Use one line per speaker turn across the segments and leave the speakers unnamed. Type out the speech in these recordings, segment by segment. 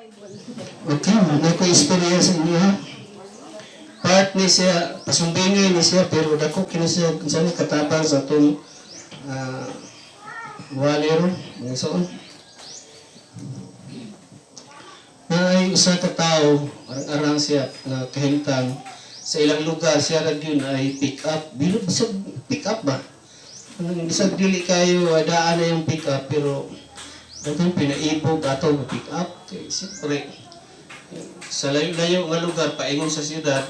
Okay, na ko istorya sa inyo ha. Part ni siya, pasumbingay ni siya, pero dako kini siya kung saan katabang sa atong wali ron, mga soon. Na ay usa ka tawo, arang-arang siya nga kahimtang sa ilang lugar siya ra gyud ay pick up. Bilo bisag pick up ba? Anong bisag dili kayo daan na yung pick up, pero daghan pinaibog ato nga pick up kay siyempre sa layo-layo nga lugar paingon sa siyudad,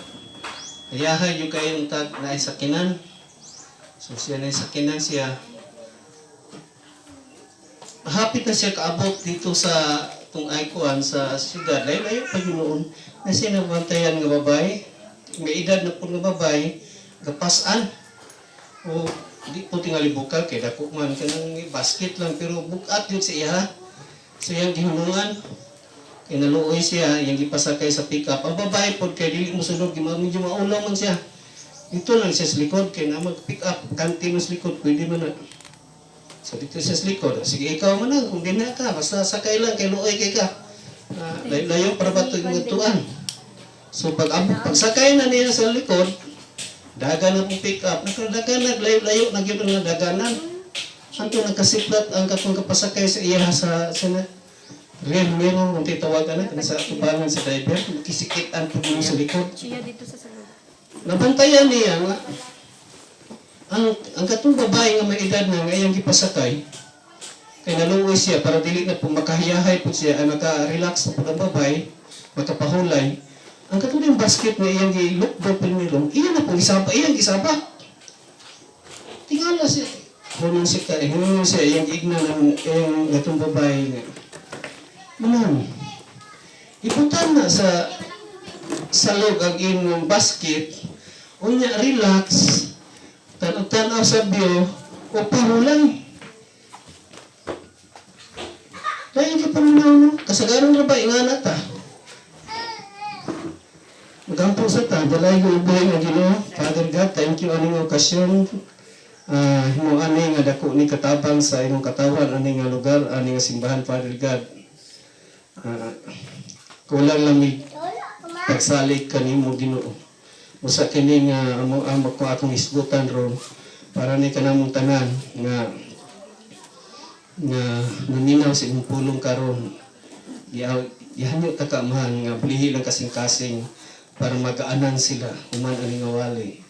hayahay yung kayong tag na ay sakinan. So siya na sakinan siya, hapit na siya kaabot dito sa tung ay kuan sa siyudad, layo-layo pa yun noon, na siya nabantayan nga babae, may edad na po nga babae, gapasan o di po tingali bukal kay dako man, kanang basket lang pero bukat yun sa iya. Sa iyang gihulungan kay naluoy siya, iyang gipasakay sa pick up. Ang babae pod kay dili mo sunod, medyo maulaw man siya. Dito lang siya sa likod kay na mag pick up kanti mo sa likod, pwede man na. So dito siya sa likod. Sige, ikaw man na kung dinha ka, basta sakay lang kay luoy kay ka. Layo para ba ito yung tuan. So pag pagsakay na niya sa likod, dagan na pong pick up. Nakadagan na, layo-layo na gyud ang daganan. Anto nagkasiplat ang katong kapasakay sa iya sa na, rear mirror kung titawagan na sa tubangan sa driver, kisikit ang pag sa likod.
Siya dito sa sulod.
Nabantayan niya nga ang katong babae nga may edad na nga iyang gipasakay kay naluoy siya para dili na po makahiyahay po siya, ang naka-relax na po ang babae, makapahulay. Ang katong yung basket nga iyang gi-look primero, iya na po gisaba, iyang gisaba. Tingala siya. Hunong siya ka, hunong siya, iyang igna ng iyang katong babae nga. Manang, ibutan na sa salog ang imong basket, unya relax, tanaw-tanaw sa view, o pahulay. Dahil ka paminaw, no? Kasagaran na ba, ingana ta? Magampo sa ta, dalay ko buhay nga Ginoo. Father God, thank you aning okasyon. Himo ani nga dako ni katabang sa imong katawan ani nga lugar, ani nga simbahan, Father God. Kulang lang mi pagsalig kanimo, Ginoo. Usa kini nga amo amo ko akong hisgutan ron para ni kanamong tanan nga nga naminaw sa imong pulong karon. Gihanyo ta ka, Amahan, nga bulihi lang kasing-kasing para magaanan sila human ani nga wali.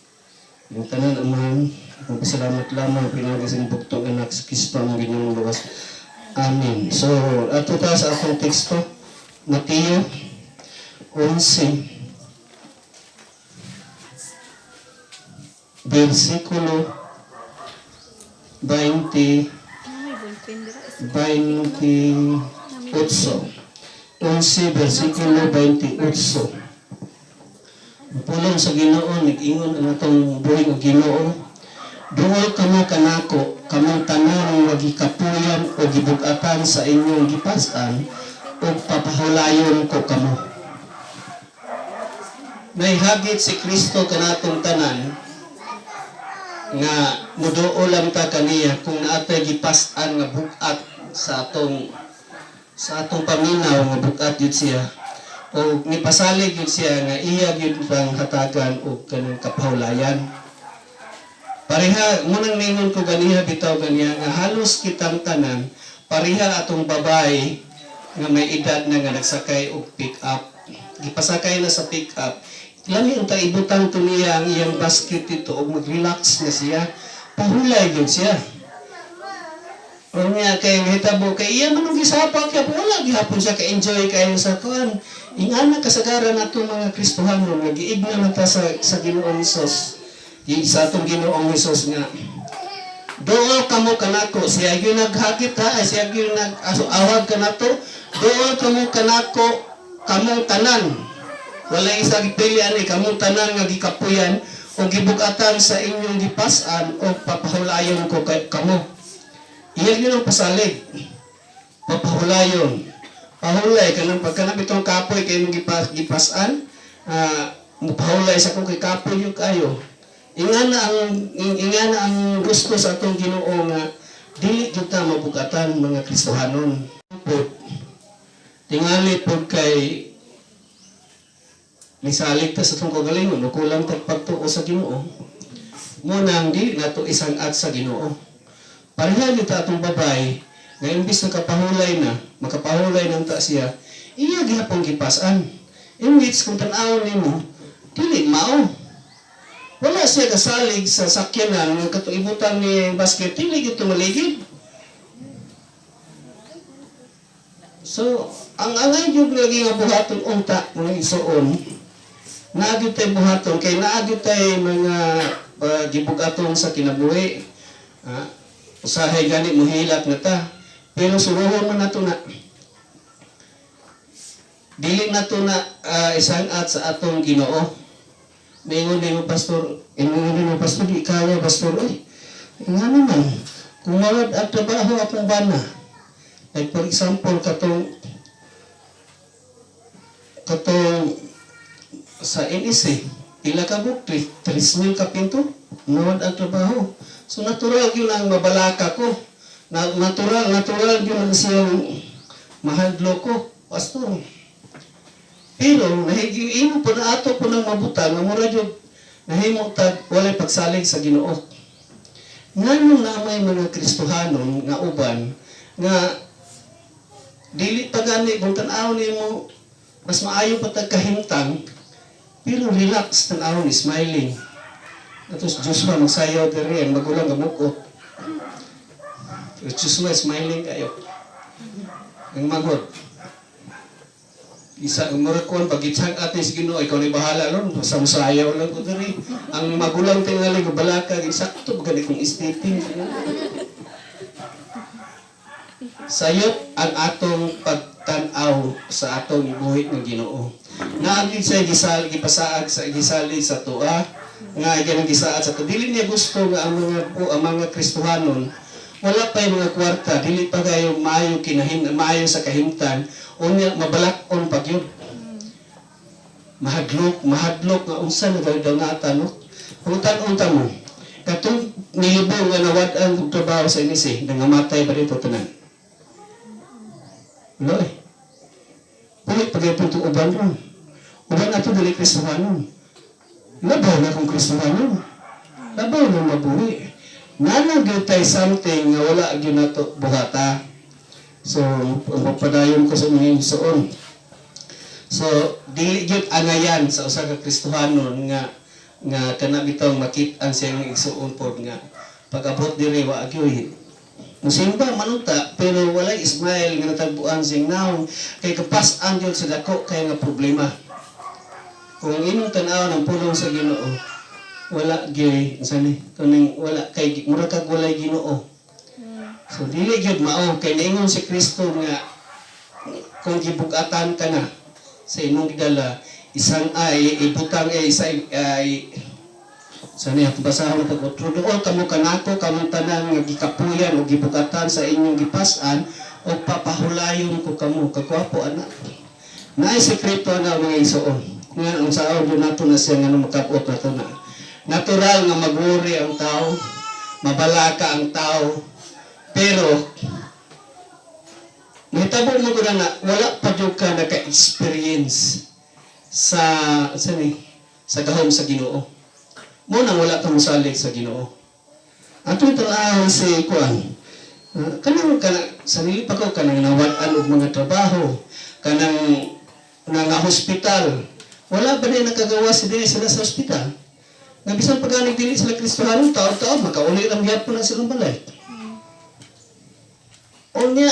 Yung tanan, Amahan, akong pasalamat lamang pinaagi sa imong bugtong anak sa Kristo ang Ginoong luwas. Amen. So, ato ta sa akong teksto, Mateo 11, versikulo 20,
May boyfriend dira.
28. 11, versikulo 28. Ang pulong sa Ginoo, nag-ingon ang atong buhi nga Ginoo: "Duol kamo kanako, kamong tanan nga gikapuyan o gibugatan sa inyong gipas-an, ug papahulayon ko kamo." Naihagit si Kristo kanatong tanan nga muduol lang ta kaniya kung naatay gipas-an nga bugat sa atong paminaw, nga bugat yun siya o nipasalig yun siya nga iya gyud pang hatagan og kanang kapahulayan. Pareha munang ningon ko ganiha bitaw ganiha nga halos kitang tanan pareha atong babae nga may edad na nga nagsakay og pick up, gipasakay na sa pick up. Lami unta ibutang to niya ang iyang basket dito og mag-relax na siya, pahulay gyud siya. Unya kay hitabo kay iya man ang gisapa kaya wala gihapon siya ka-enjoy kayo sa kuan. Ingana kasagaran ato mga Kristohano nga giigna na ta sa Ginoong Hesus. Sa atong Ginoong Hesus nga "Duol kamo kanako," siya gyud naghagit ha, ay siya gyud nag aso awag kanato. "Duol kamo kanako, kamong tanan." Wala isa gipili ani, "kamong tanan nga gikapuyan o gibugatan sa inyong gipas-an o papahulayon ko kay kamo." Iya yun ang pasalig. Papahulayon. Pahulay kanang pagka itong kapoy kay imong gipasan, mupahulay sa kong kay kapoy yung kayo. Ingana ang gusto sa atong Ginoo nga dili gyud ta mabugatan, mga Kristohanon. Pud. Tingali pod kay misalig ta sa atong kagalingon, o kulang tag pagtuo sa Ginoo. Mao nang dili nato isang-at sa Ginoo. Pareha gyud ta atong babay nga imbis nakapahulay na, makapahulay nang ta siya, iya gihapon gipasan. In which kung tan-awon nimo, dili mao. Wala siya kasalig sa sakyanan nga katong ibutang ni basket, dili gyud maligid. So, ang angay gyud lagi nga buhaton unta, mga igsoon, naa gyud tay buhaton kay naa gyud tay mga gibugaton sa kinabuhi. Ah, usahay gani mohilak na ta. Pero suruhon man nato na. Dili nato na isang-at sa atong Ginoo. Ningon nimo, "Pastor," ingon nimo, "Pastor, di kaya, Pastor." Oy, nga naman, kung mawad ang trabaho akong bana, like for example, katong sa NSA, pila ka book, 3,000 ka pinto, nawad ang trabaho. So natural yun ang mabalaka ko. Na, natural, natural yun ang siyang mahadlo ko, Pastor. Pero, nahigi, imo po na ato po ng mabutang, nga mura jud nahimo tag walay pagsalig sa Ginoo. Nganong na may mga Kristohanon nga uban nga dili pa gani kung tan-aw nimo mas maayo pa tag kahimtang, pero relax tan-awon, smiling. Atos Joshua magsayaw diri, ang magulang gamukot. Pero Joshua smiling kayo. Ang manghod. Isa murag kuan pag ate sa Ginoo, ikaw ni bahala ron, sa musayaw lang ko diri. Ang magulang tingali ko balaka, sakto ba gani kong stepping. Sayop ang atong pagtan-aw sa atong buhit ng Ginoo. Naagi sa gisal gipasaag sa gisalig sa tuwa nga ganang gisaad sa tuwa. Dili niya gusto nga ang mga po ang mga Kristohanon wala pa yung mga kwarta, dili pa kayo maayo kinahin maayo sa kahimtang, unya mabalak-on pag yun. Mahadlok, mahadlok nga unsa na daw nata, no? Pangutan-unta mo, katong nilibong nga nawad-an og trabaho sa NSA, nangamatay ba dito tanan? Wala eh. Puli pag itong uban ron. Uban ato dili Kristohanon. Labaw na kung Kristohanon. Labaw na mabuhi. Nana gyud tay something nga wala gyud nato buhata. So, magpadayon ko sa mga igsoon. So, dili gyud angayan sa usa ka Kristohanon nga nga kana bitaw makit-an siyang igsuon pod nga pag-abot diri wa gyud musimba manunta, pero walay smile nga natagbuan siyang naong kay kapas-an gyud sa dako kay nga problema. Kung imong tan-aw ng pulong sa Ginoo, wala gyud unsa ni kuning wala kay mura kag walay Ginoo. So dili gyud mao kay niingon si Kristo nga kung gibugatan ka na sa imong gidala, isang ay ibutang ay isa ay sa niya basahon na pag "Duol kamo kanako, kamong tanan nga gikapuyan o gibugatan sa inyong gipas-an, o papahulayon ko kamo." Kagwapo ana. Naay sekreto na, mga igsoon, nga unsaon jud nato na siya nga makabot nato na. Natural nga magwori ang tao, mabalaka ang tao, pero mahitabo mo ko na wala pa jud ka naka-experience sa ni sa gahom sa Ginoo. Mo nang wala ka mosalig sa Ginoo. Atong tan-awon si kuan. Kanang kana sa dili pa ko kanang nawad-an og mga trabaho, kanang nga hospital. Wala ba din nakagawa si dili sila sa ospital? Nga bisan pa ganing dili sila Kristohanon, taon-taon makauli lang gyapon na silang balay. Unya,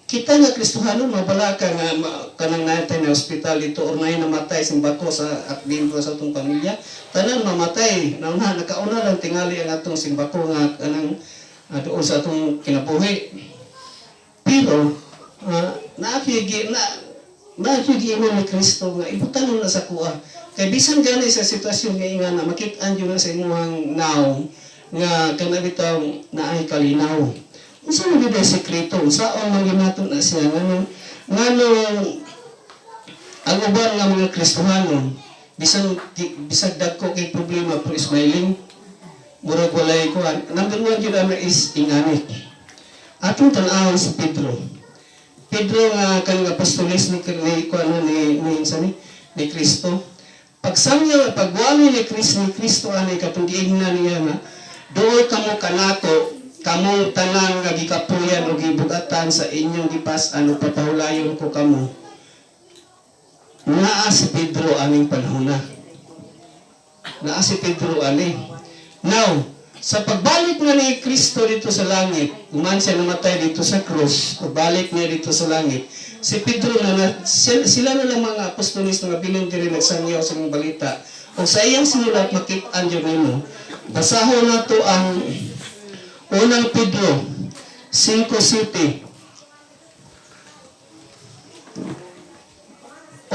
kita nga Kristohanon mabalaka nga kanang natay na ospital dito or nay namatay simbako sa at miyembro sa atong pamilya, tanan mamatay nauna, nakauna lang tingali ang atong simbako nga kanang doon sa atong kinabuhi. Pero naapigi na naapigi ni Kristo nga ibutang na sa kuha kay bisan gani sa sitwasyon nga inga na makit-an jud na sa imong naong nga kana bitaw naay kalinaw. Unsa man gyud ang sekreto? Unsaon man gyud nato na siya ngano ang uban nga mga Kristohanon bisan bisag dagko kay problema pero smiling, murag walay kuan? Number one gyud ana is ingani. Atong tan-awon si Pedro. Pedro nga kanang apostoles ni kuno ni sa ni Kristo. Pagsangyaw, pagwali ni Kristo ani katong giingnan niya nga, "Duol kamo kanato, kamong tanan nga gikapuyan o gibugatan sa inyong gipas-an ug papahulayon ko kamo." Naa si Pedro aning panahona. Naa si Pedro ani. Now, sa pagbalik na ni Kristo dito sa langit, human siya namatay dito sa krus, pagbalik niya dito sa langit, si Pedro na sila na lang mga apostolis na mabilin diri nagsangyaw sa mga balita. O sa iyang sinulat, makit-an yun nimo. Basahon nato ang Unang Pedro 5:7.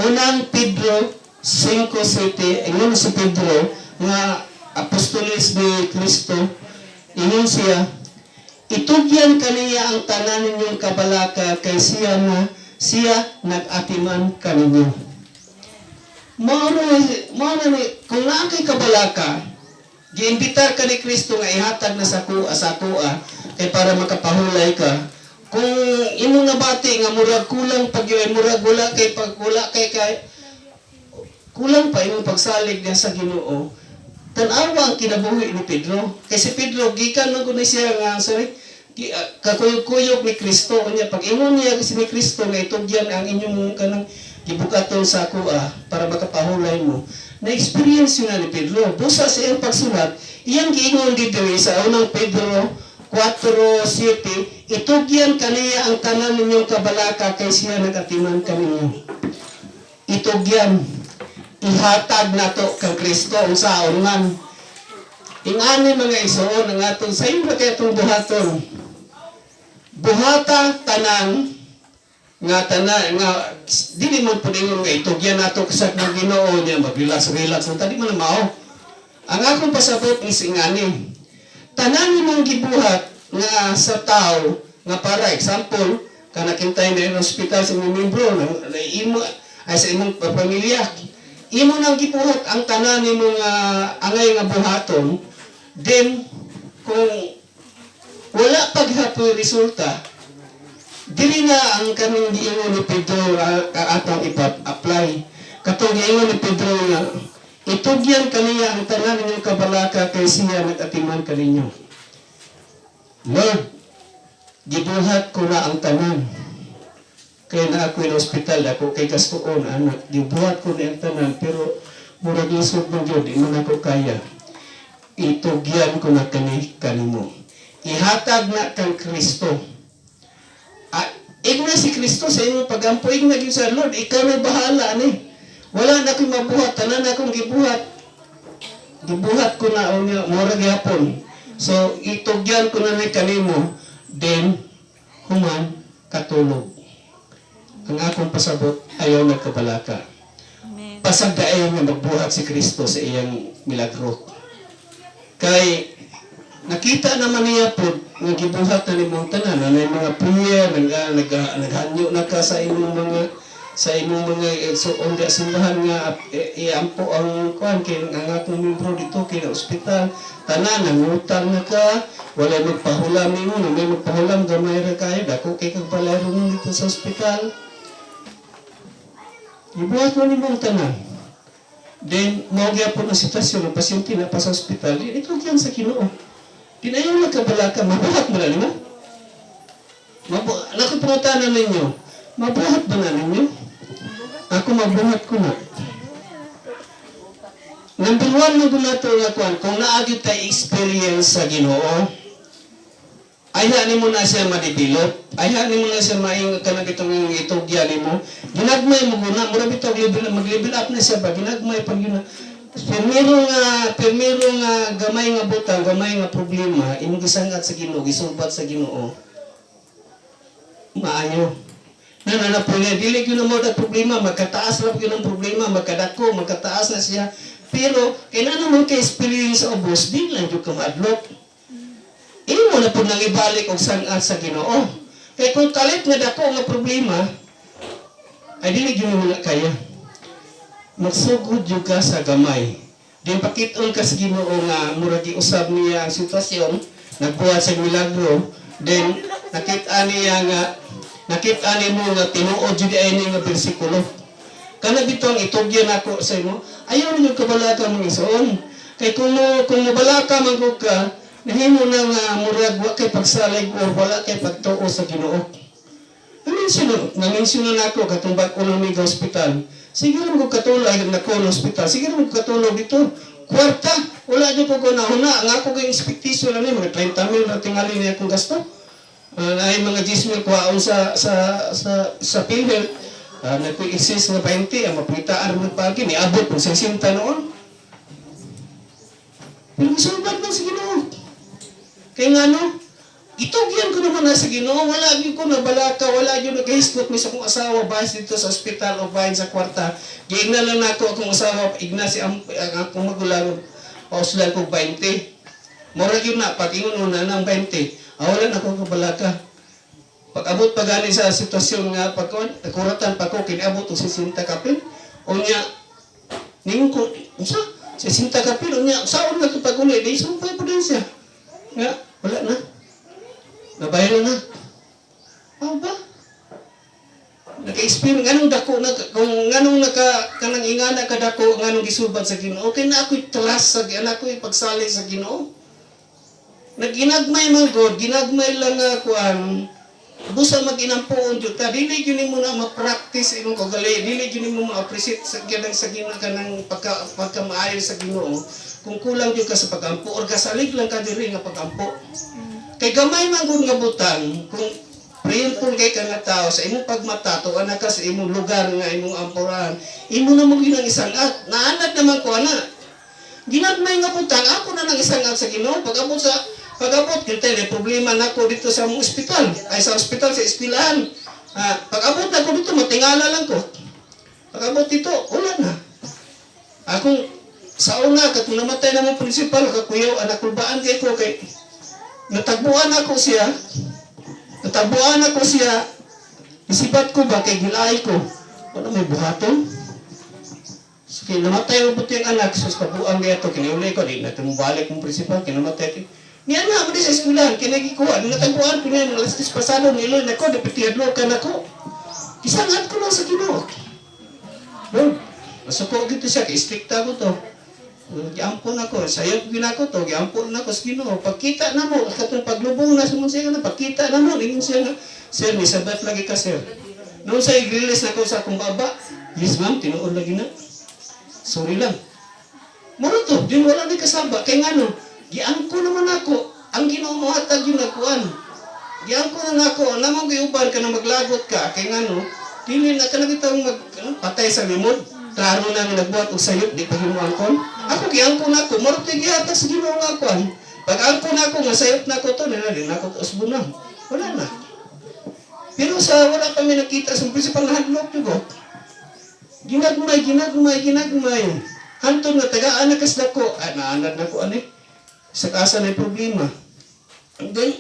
Unang Pedro 5:7, ingon si Pedro nga apostolis ni Kristo, ingon siya, "Itugyan kaniya ang tanan ninyong kabalaka kay siya na siya nag-atiman kaninyo." Mao na ni kung naa kay kabalaka, giimbitar ka ni Kristo nga ihatag na sa kuha kay para makapahulay ka. Kung imong nabati nga murag kulang pag yun, murag wala kay pag wala kay kay kulang pa imong pagsalig niya sa Ginoo. Tan-awa ang kinabuhi ni Pedro. Kay si Pedro gikan man gud ni siya nga, sorry, kakuyog-kuyog ni Kristo. Unya pag ingon niya kasi ni Kristo nga itugyan ang inyong kanang gibukaton sa kuha para makapahulay mo. Na-experience yun na ni Pedro. Busa sa iyang pagsulat, iyang giingon dito sa Unang Pedro 4:7, "Itugyan kaniya ang tanan ninyong kabalaka kay siya nagatiman kaninyo." Itugyan, ihatag nato kang Kristo unsaon man. Ingani, mga igsoon, ang atong sayo ba kay atong buhaton? Buhata tanan nga tanan nga dili man pud ingon nga itugyan nato sa ng Ginoo niya mag-relax relax unta, di man na mao. Ang akong pasabot is ingani. Tanan imong gibuhat nga sa tao nga para example kana kintay na hospital sa imong membro na imo ay sa imong pamilya, imo nang gibuhat ang tanan nimo nga angay nga buhaton, then kung wala paghapoy resulta, dili na ang kaning giingon ni Pedro atong ipa-apply, katong giingon ni Pedro nga itugyan kaniya ang tanan ninyong kabalaka kay siya nag-atiman kaninyo. Lord, gibuhat ko na ang tanan. Kaya na ako in hospital, ako kay gastuon, anak. Gibuhat ko na ang tanan, pero murag lisod mo gyud, di man ako kaya. Itugyan ko na kani kanimo. Ihatag na kang Kristo. Ah, igna si Kristo sa imong pagampo, igna gyud sa Lord, ikaw na bahala ni. Wala na akong mabuhat, tanan na akong gibuhat. Gibuhat ko na unya, mura gyapon. So itugyan ko na ni kanimo, then human katulog. Ang akong pasabot, ayaw nagkabalaka.
Amen.
Pasagdae nga magbuhat si Kristo sa iyang milagro. Kay nakita naman niya po nga gibuhat na nimong tanan, na may mga prayer, nag, nag, naghanyo na ka sa imong mga so on simbahan nga iampo ang kuan kay ang akong membro dito kay na ospital, tanan nangutang na ka, wala magpahulam nimo na may magpahulam, gamay ra kayo, dako kay kag balayron dito sa ospital. Ibuhat mo nimong tanan, then mao gyapon ang sitwasyon ng pasyente na pa sa ospital, ito yan sa Ginoo. Dinayon nagkabalaka, mabuhat mo na nimo. Naku, pangutana ninyo, mabuhat ba na ninyo? Ako, mabuhat ko na. Number one na nato nga kuan, kung naa gyud tay experience sa Ginoo, ayha nimo na siya ma-develop, ayha nimo na siya maing kanang itong itugya nimo. Ginagmay mo guna, mura bitaw level, mag-level up na siya ba, ginagmay pag yun na. Primero nga gamay nga butang, gamay nga problema, imong gisangat sa Ginoo, gisubat sa Ginoo. Maayo. Na na po niya, dili gyud na mo problema, magkataas ra gyud ang problema, magkadako, magkataas na siya. Pero kay na naman kay experience sa ubos, di lang gyud ka maadlok. Imo na pud nang ibalik og sangat sa Ginoo. Kay kung kalit nga dako nga problema, ay dili gyud mo na kaya. Magsugod jud ka sa gamay. Din pakit-on ka sa Ginoo nga murag giusab niya ang sitwasyon, nagbuhat sa milagro, then nakita niya nga Nakita nimo nga tinuod jud ay ni nga bersikulo. Kana bitaw ang itugyan nako sa imo. Ayaw ninyo kabalaka, mga igsoon. Kay kung mobalaka man gud ka, nahimo na nga murag wa kay pagsalig or wala kay pagtuo sa Ginoo. Na-mention na nako katong bag-o lang mi hospital. Sige ra mo katulog ay nako ng hospital. Sige ra mo katulog dito. Kwarta, wala jud ko nahuna. Ang ako kay expectation na ni mga 30 mil na tingali niya akong gasto. Ay mga 10 mil kuhaon sa PhilHealth. Nagko-exist nga 20, ang mapitaan mo pagi niabot po 60 noon. Pero gisulbad man sa Ginoo. Kay ngano? Itugyan ko naman na sa Ginoo, wala gyud ko nabalaka, wala gyud nagahisgot mi sa akong asawa bahis dito sa ospital o bahin sa kwarta. Giingnan lang nako akong asawa, igna si ang akong magulang, pauslan ko 20. Mura gyud na pag ingon na nang 20. Ah, wala na ako kabalaka. Pag abot pa gani sa sitwasyon nga pagkuan, nakuratan pa ko kiniabot og 60 kapil. Unya ningon ko, unsa? 60 kapil unya saon na to pag-uli, di sumpay po din siya. Nga wala na. Nabayaran na. Ah ba? Naka-experience nganong dako na kung nganong naka kanang ingana ka dako, nganong gisulbad sa Ginoo, okay na ako'y trust sa Ginoo, ako'y pagsali sa Ginoo. Nagginagmay man God, ginagmay lang nga kuan. Busa maginampuon jud ta, dili gyud nimo na ma-practice imong kaugali, dili gyud nimo ma-appreciate sa kanang sa Ginoo kanang pagka maayo sa Ginoo kung kulang jud ka sa pagampo or kasalig lang ka diri nga pagampo. Kay gamay man gud nga butang, kung prayerful kay ka nga tao sa imong pagmata, tuwa na ka sa imong lugar nga imong ampurahan, imo na mo ginang isang at naanad naman ko ana. Ginagmay nga butang, ako na nang isang at sa Ginoo. Pag-abot kita may problema nako dito sa among ospital, ay sa ospital, sa eskwelahan. Ah, pag-abot nako dito, matingala lang ko. Pag-abot dito, wala na. Akong sa una katong namatay na mong principal, kakuyaw anak, kulbaan kay ko kay natagbuan ako siya. Natagbuan ako siya. Isibat ko ba kay gilay ko. Wala may buhaton. So, kay namatay mo puti ang anak, sus kabuang niya to, kiniuli ko, di na balik mong principal, kinamatay ko. Niya na, mo di sa eskwelahan, kinagikuha, natagbuan ko niya, mga alas 10 pasado, niloy na ko, dapat ka na ko. Isangat ko lang sa Ginoo. Lord, masuko gito siya, kay strikta ko to. Giampon ako, sayop gyud ako to, giampon na ako sa Ginoo. Pagkita na mo, katong paglubong na sa siya na, pagkita na mo, ingon siya nga, "Sir, ni sabat lagi ka, sir." Noon sa i-release na ko sa akong baba, "Yes ma'am, tinuod lagi na. Sorry lang." Muro to, din wala ni kasaba. Kay ngano, giangko naman ako, ang Ginoo mo hatag yung nakuan. Giangko na nako, namang giuban ka na maglagot ka, kay ngano, dili na ka na bitawng mag, ano, patay sa limod. Klaro na nga nagbuhat og sayop, di pa himo angkon. Ako giangko na ako, muro to gihatag sa Ginoo nga kuan. Pag angko na ako nga sayop na ako to, na din ako usbo na. Wala na. Pero sa wala pa mi nakita sa principal, nahadlok jud ko. Ginagmay, ginagmay, ginagmay. Hantod nga tagaan na kas dako, ah, naanad na ko ani. Sa kasa na problema. And then,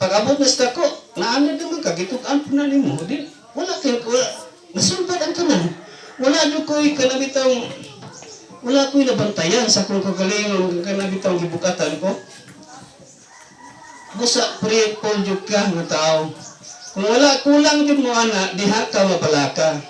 pag abot na sa dako, naanad naman ka, gitug-an po na nimo. Di, wala kay, wala, nasulbad ang tanan. Wala jud ko'y kanabitang, wala ko'y nabantayan sa akong kagalingon, kanabitang gibukatan ko. Busa prayerful jud ka nga tao. Kung wala kulang jud mo ana, diha ka mabalaka.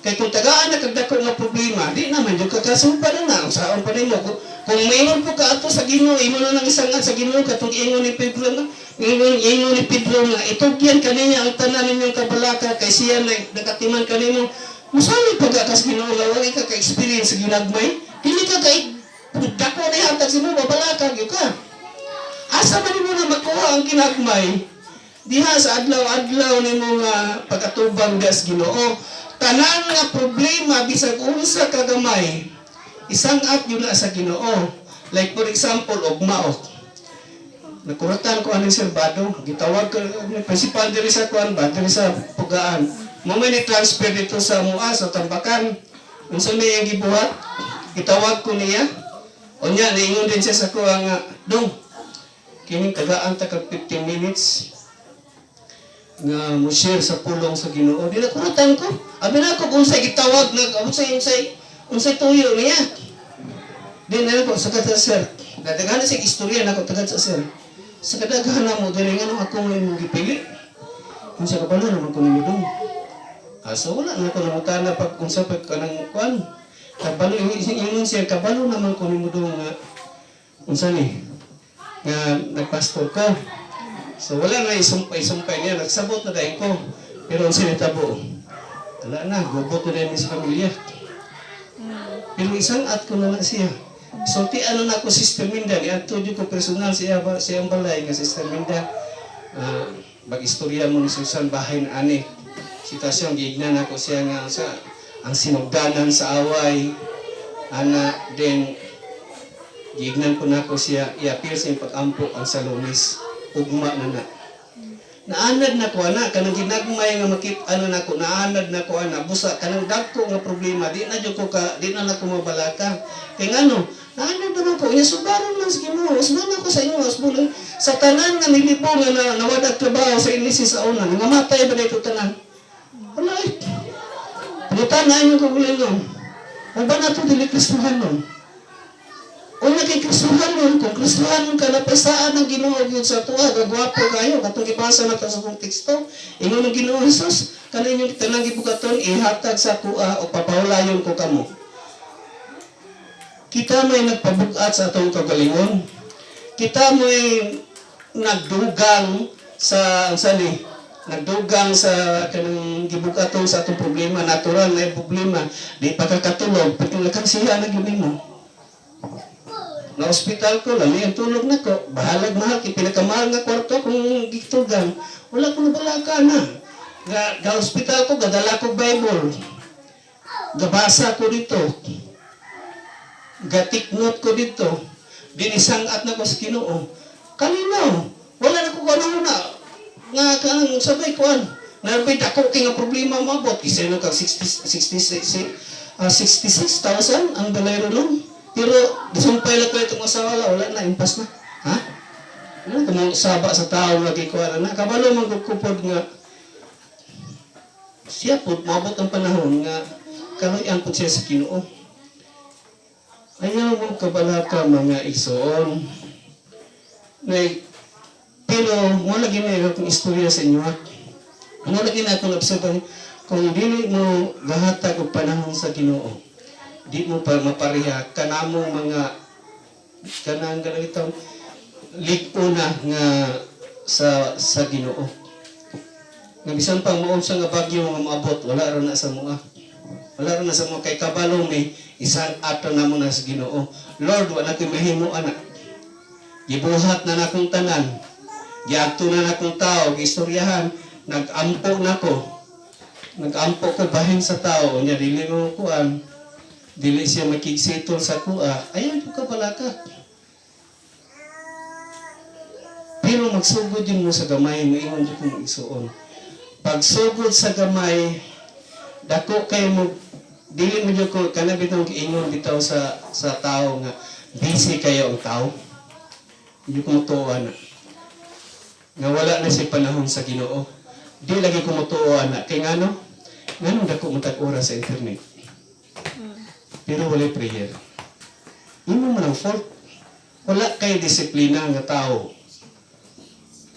Kay kung tagaan na kag dako nga problema, di naman jud ka kasulbad na saon pa nimo. Kung maingon po ka ato sa Ginoo, imo na nang isangat sa Ginoo katong ingon ni Pedro nga, ingon ni Pedro nga itugyan kaniya ang tanan ninyong kabalaka kay siya na nakatiman kanimo. Musalig pa ka sa Ginoo nga wala ka ka-experience sa ginagmay. Dili ka kay dako na hatag sa imo, mabalaka gyud ka. Asa man nimo na makuha ang ginagmay? Diha sa adlaw-adlaw nimo nga pag-atubang gas Ginoo. Tanan nga problema bisag unsa ka gamay, isang at yun na sa Ginoo. Like for example, ugmao. Nakuratan ko aning Serbado, gitawag ko ni principal diri sa kuan ba, diri sa Pugaan. Mo may ni transfer dito sa Mua sa Tambakan. Unsa may iyang gibuhat? Gitawag ko niya. Unya niingon din siya sa kuha nga, "Dong, kining tagaan ta kag 15 minutes nga mo share sa pulong sa Ginoo." Di nakuratan ko. Abi na ako kung unsay gitawag na unsay tuyo niya. Di na ko sa kada sir. Dadaghan na siya istorya nako tagad sa sir. Sa kadaghan na mo diri, nganong ako nga imong gipili. Unsa kabalo naman ko nimo dong. Ah, so wala na ko nangutana pag unsa pag kanang kuan. Kabalo ingon siya, kabalo naman ko nimo dong nga unsa ni nga nagpastor ko. So wala na isumpay niya, nagsabot na dahil ko. Pero ang sinitabo, wala na, gubot na dahil sa pamilya. Pero isang at ko na na siya. So ti ano na ako, Sister Minda, ni adto jud ko personal siya ba siyang balay nga Sister Minda. Ah, mag-istorya mo ni Susan bahay na ani. Sitwasyon giignan ako siya nga sa ang sinugdanan sa away ana, then giignan ko nako siya i-appeal sa iyang pag-ampo ang sa Lunes, ugma na na. Naanad na ko ana kanang ginagmay nga makit ano nako, naanad na ko ana, busa kanang dagko nga problema di na jud ko ka di na nako mabalaka kay ngano naanad naman ko nya, subaron man sa Ginoo, usban ako sa inyo, usbon sa tanan nga nilibong nga na, nawad trabaho sa inisi sa una nga matay ba dito tanan, wala eh. Palitan na inyong kaugalingon. Ang ba nato dili Kristohanon? Una kay Kristohanon, kung Kristohanon ka, napasaan ang Ginoo gyud sa tuwa, gagwapo kayo, katong gibasa na ta sa atong teksto, ingon ang Ginoo Jesus, kana inyong tanang gibugaton, ihatag sa kuha o papahulayon ko kamo. Kita may nagpabugat sa atong kaugalingon. Kita may nagdugang sa ang sani, nagdugang sa kanang gibugaton sa atong problema, natural na problema, di pa ka katulog, pero lakang siya na gyud nimo. Na ospital ko, lami ang tulog na ko. Bahalag mahal, kay pinakamahal nga kwarto kung gitugan. Wala ko nabalaka na. Ga ospital ko, gadala ko Bible. Gabasa ko dito. Gatiknot ko dito. Dinisang at na ko sa Ginoo. Kalinaw. Wala na ko kanang na. Nga kanang sabay kuan. Narbay dako kay nga problema maabot. Isa na kag 60, 66, 66,000 ang balay ron. Pero disumpay lang ko itong asawa la, wala na, impas na. Ha? Ano kung saba sa tao nga gikuha na kabalo man gud nga siya po maabot ang panahon nga kaluyan po siya sa Ginoo. Ayaw mo kabalaka, mga igsoon. Like, pero mo lagi na akong istorya sa inyo, ha. Mo lagi na akong observe kung dili mo gahatag og panahon sa Ginoo, di mo pa mapareha kanamo mga kanang ganitong lig-o na nga sa Ginoo. Nga bisan pa maunsa nga bagyo nga moabot, wala ra na sa mua. Wala ra na sa mua kay kabalo mi isang ato na mo na sa Ginoo. Lord, wala koy mahimo ana. Gibuhat na nakong tanan. Giadto na nakong tao, giistoryahan, nag-ampo na ko. Nag-ampo ko bahin sa tao, nya dili mo kuan. Dili siya makigsettle sa kuha. Ayaw ko kabalaka. Pero magsugod yun mo sa gamay, moingon jud kong isuon. Pagsugod sa gamay, dako kay mo dili mo jud ko kana bitong giingon bitaw sa tao nga busy kayo ang tao. Hindi ko mutuo ana. Nga wala na siya panahon sa Ginoo. Di lagi ko mutuo ana kay ngano? Ngano dako mo tag oras sa internet? Pero walay prayer. Imo man ang fault. Wala kay disiplina nga tao.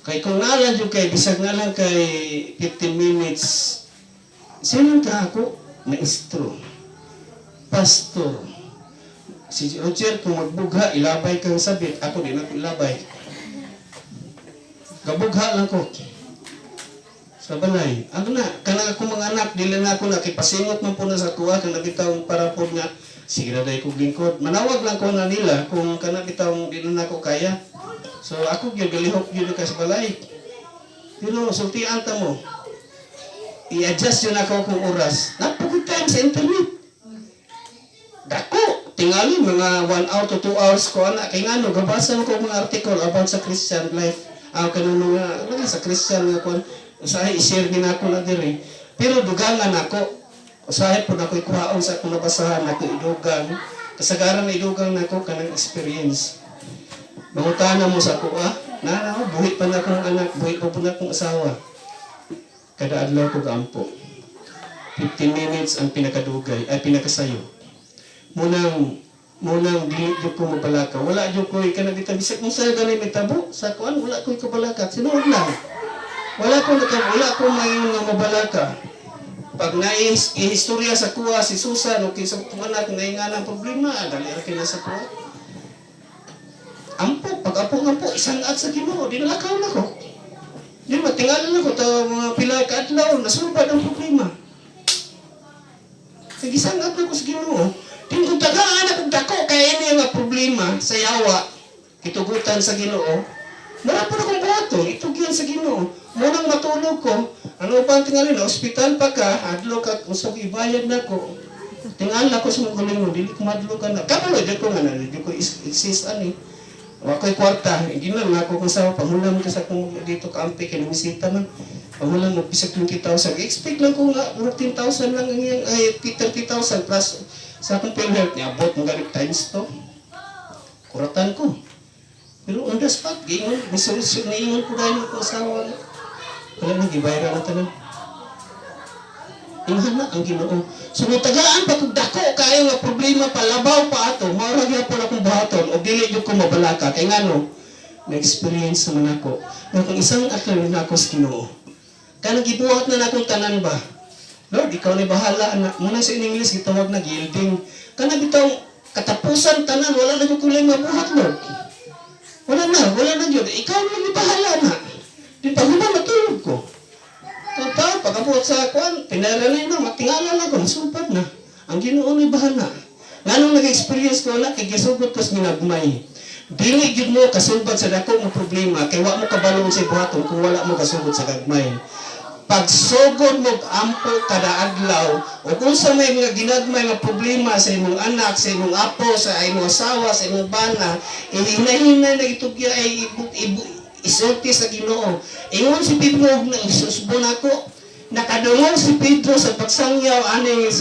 Kay kung naalan jud kay bisag na lang kay 15 minutes, sino ka ako? Maestro. Pastor. Si Roger, kung magbugha, ilabay kang sabit. Ako, di na ko ilabay. Gabugha lang ko. Sa balay. Ano na, kanang ako mga anak, dili na ako na, kay pasingot man po na sa tuwa, kang nabitawng para po nga, sige na dahil kong lingkod. Manawag lang ko na nila kung kanang bitawng di na ako kaya. So ako gyud galihok gyud ka sa balay. Pero sultian ta mo. I-adjust yun ako kung oras. Napugod time sa internet. Dako, tingali mga 1 hour to 2 hours ko ana kay ngano gabasa ko mga article about sa Christian life. Ang kanang mga ano, sa Christian nga kuan usahay i-share din ako na diri. Pero dugangan ako. Usahay pud ako ikuhaon sa akong nabasahan ako idugang. Kasagaran na idugang nako kanang experience. Mangutana mo sa ako, ah, na, na, buhi pa na akong anak, buhi pa po na akong asawa. Kada adlaw ko gaampo. 15 minutes ang pinakadugay, ay pinakasayo. Munang dili jud ko mabalaka. Wala jud ko kanang bitang bisag kung sa ganay may tabo sa kuan, wala ko kabalaka. Sinuod lang. Wala ko mayon nga mabalaka. Pag naihistorya sa kuha si Susan o kinsa akong anak na nga ng problema, dali ra kay na sa kuha. Ampo, pag apo nga po, isang at sa Ginoo, di nalakaw na ko. Di matingalan na ko, ta mga pila ka adlaw, nasulbad ang problema. Sige, isang at na ko sa Ginoo. Din kung tagaan akong dako kay ini nga problema sa yawa, kitugutan sa Ginoo. Mura po na kong buhaton, itugyan sa Ginoo. Munang matulog ko, ano pa ang tingali na ospital pa ka, adlo ka, usog ibayad na ko. Tingal ako sa mga galing dili ko madlo ka na. Kabalo, di ko nga na, di ko exist ani. Wa ko'y kwarta, ginan nga ako kung sa panghulam ka sa kung dito kaampi kay misita man. Panghulam mo bisag 20,000. Expect lang ko nga murag 10,000 lang ang iyang ay 30,000 plus sa akong PhilHealth niya abot mo ganit times to. Kuratan ko. Pero on the spot, giingon, misolusyon, niingon ko dahil ko asawa. Wala na, gibayra na tanan. Inghan na ang Ginoo. So mutagaan pa kung dako kayo nga problema palabaw pa ato, mao ra gyapon akong buhaton og dili gyud ko mabalaka kay ngano na-experience naman ako nga kung isang atlo na ako sa Ginoo. Kanang gibuhat na nakong tanan ba? Lord, ikaw na bahala na. Muna sa in English gitawag na yielding. Kana bitaw katapusan tanan wala na gyud kulay mabuhat, Lord. Wala na gyud. Ikaw na ni bahala na. Di pa human matulog ko. Totoo, pag-abot sa kuan, pinaranay na, matingala na ko, nasupad na. Ang Ginoo ni bahala. Nganong nag-experience ko na, kay gisugot ko sa ginagmay. Dili gyud mo kasubad sa dako mo problema, kay wa mo kabalong sa buhaton kung wala mo kasugod sa gagmay. Pagsugod mo ampo kada adlaw, o kung sa may mga ginagmay nga problema sa imong anak, sa imong apo, sa imong asawa, sa imong bana, ihinahinay na itugya ay ibu, ibu, isulti sa Ginoo. Ingon si Pedro og na isusbon ako. Nakadungog si Pedro sa pagsangyaw ani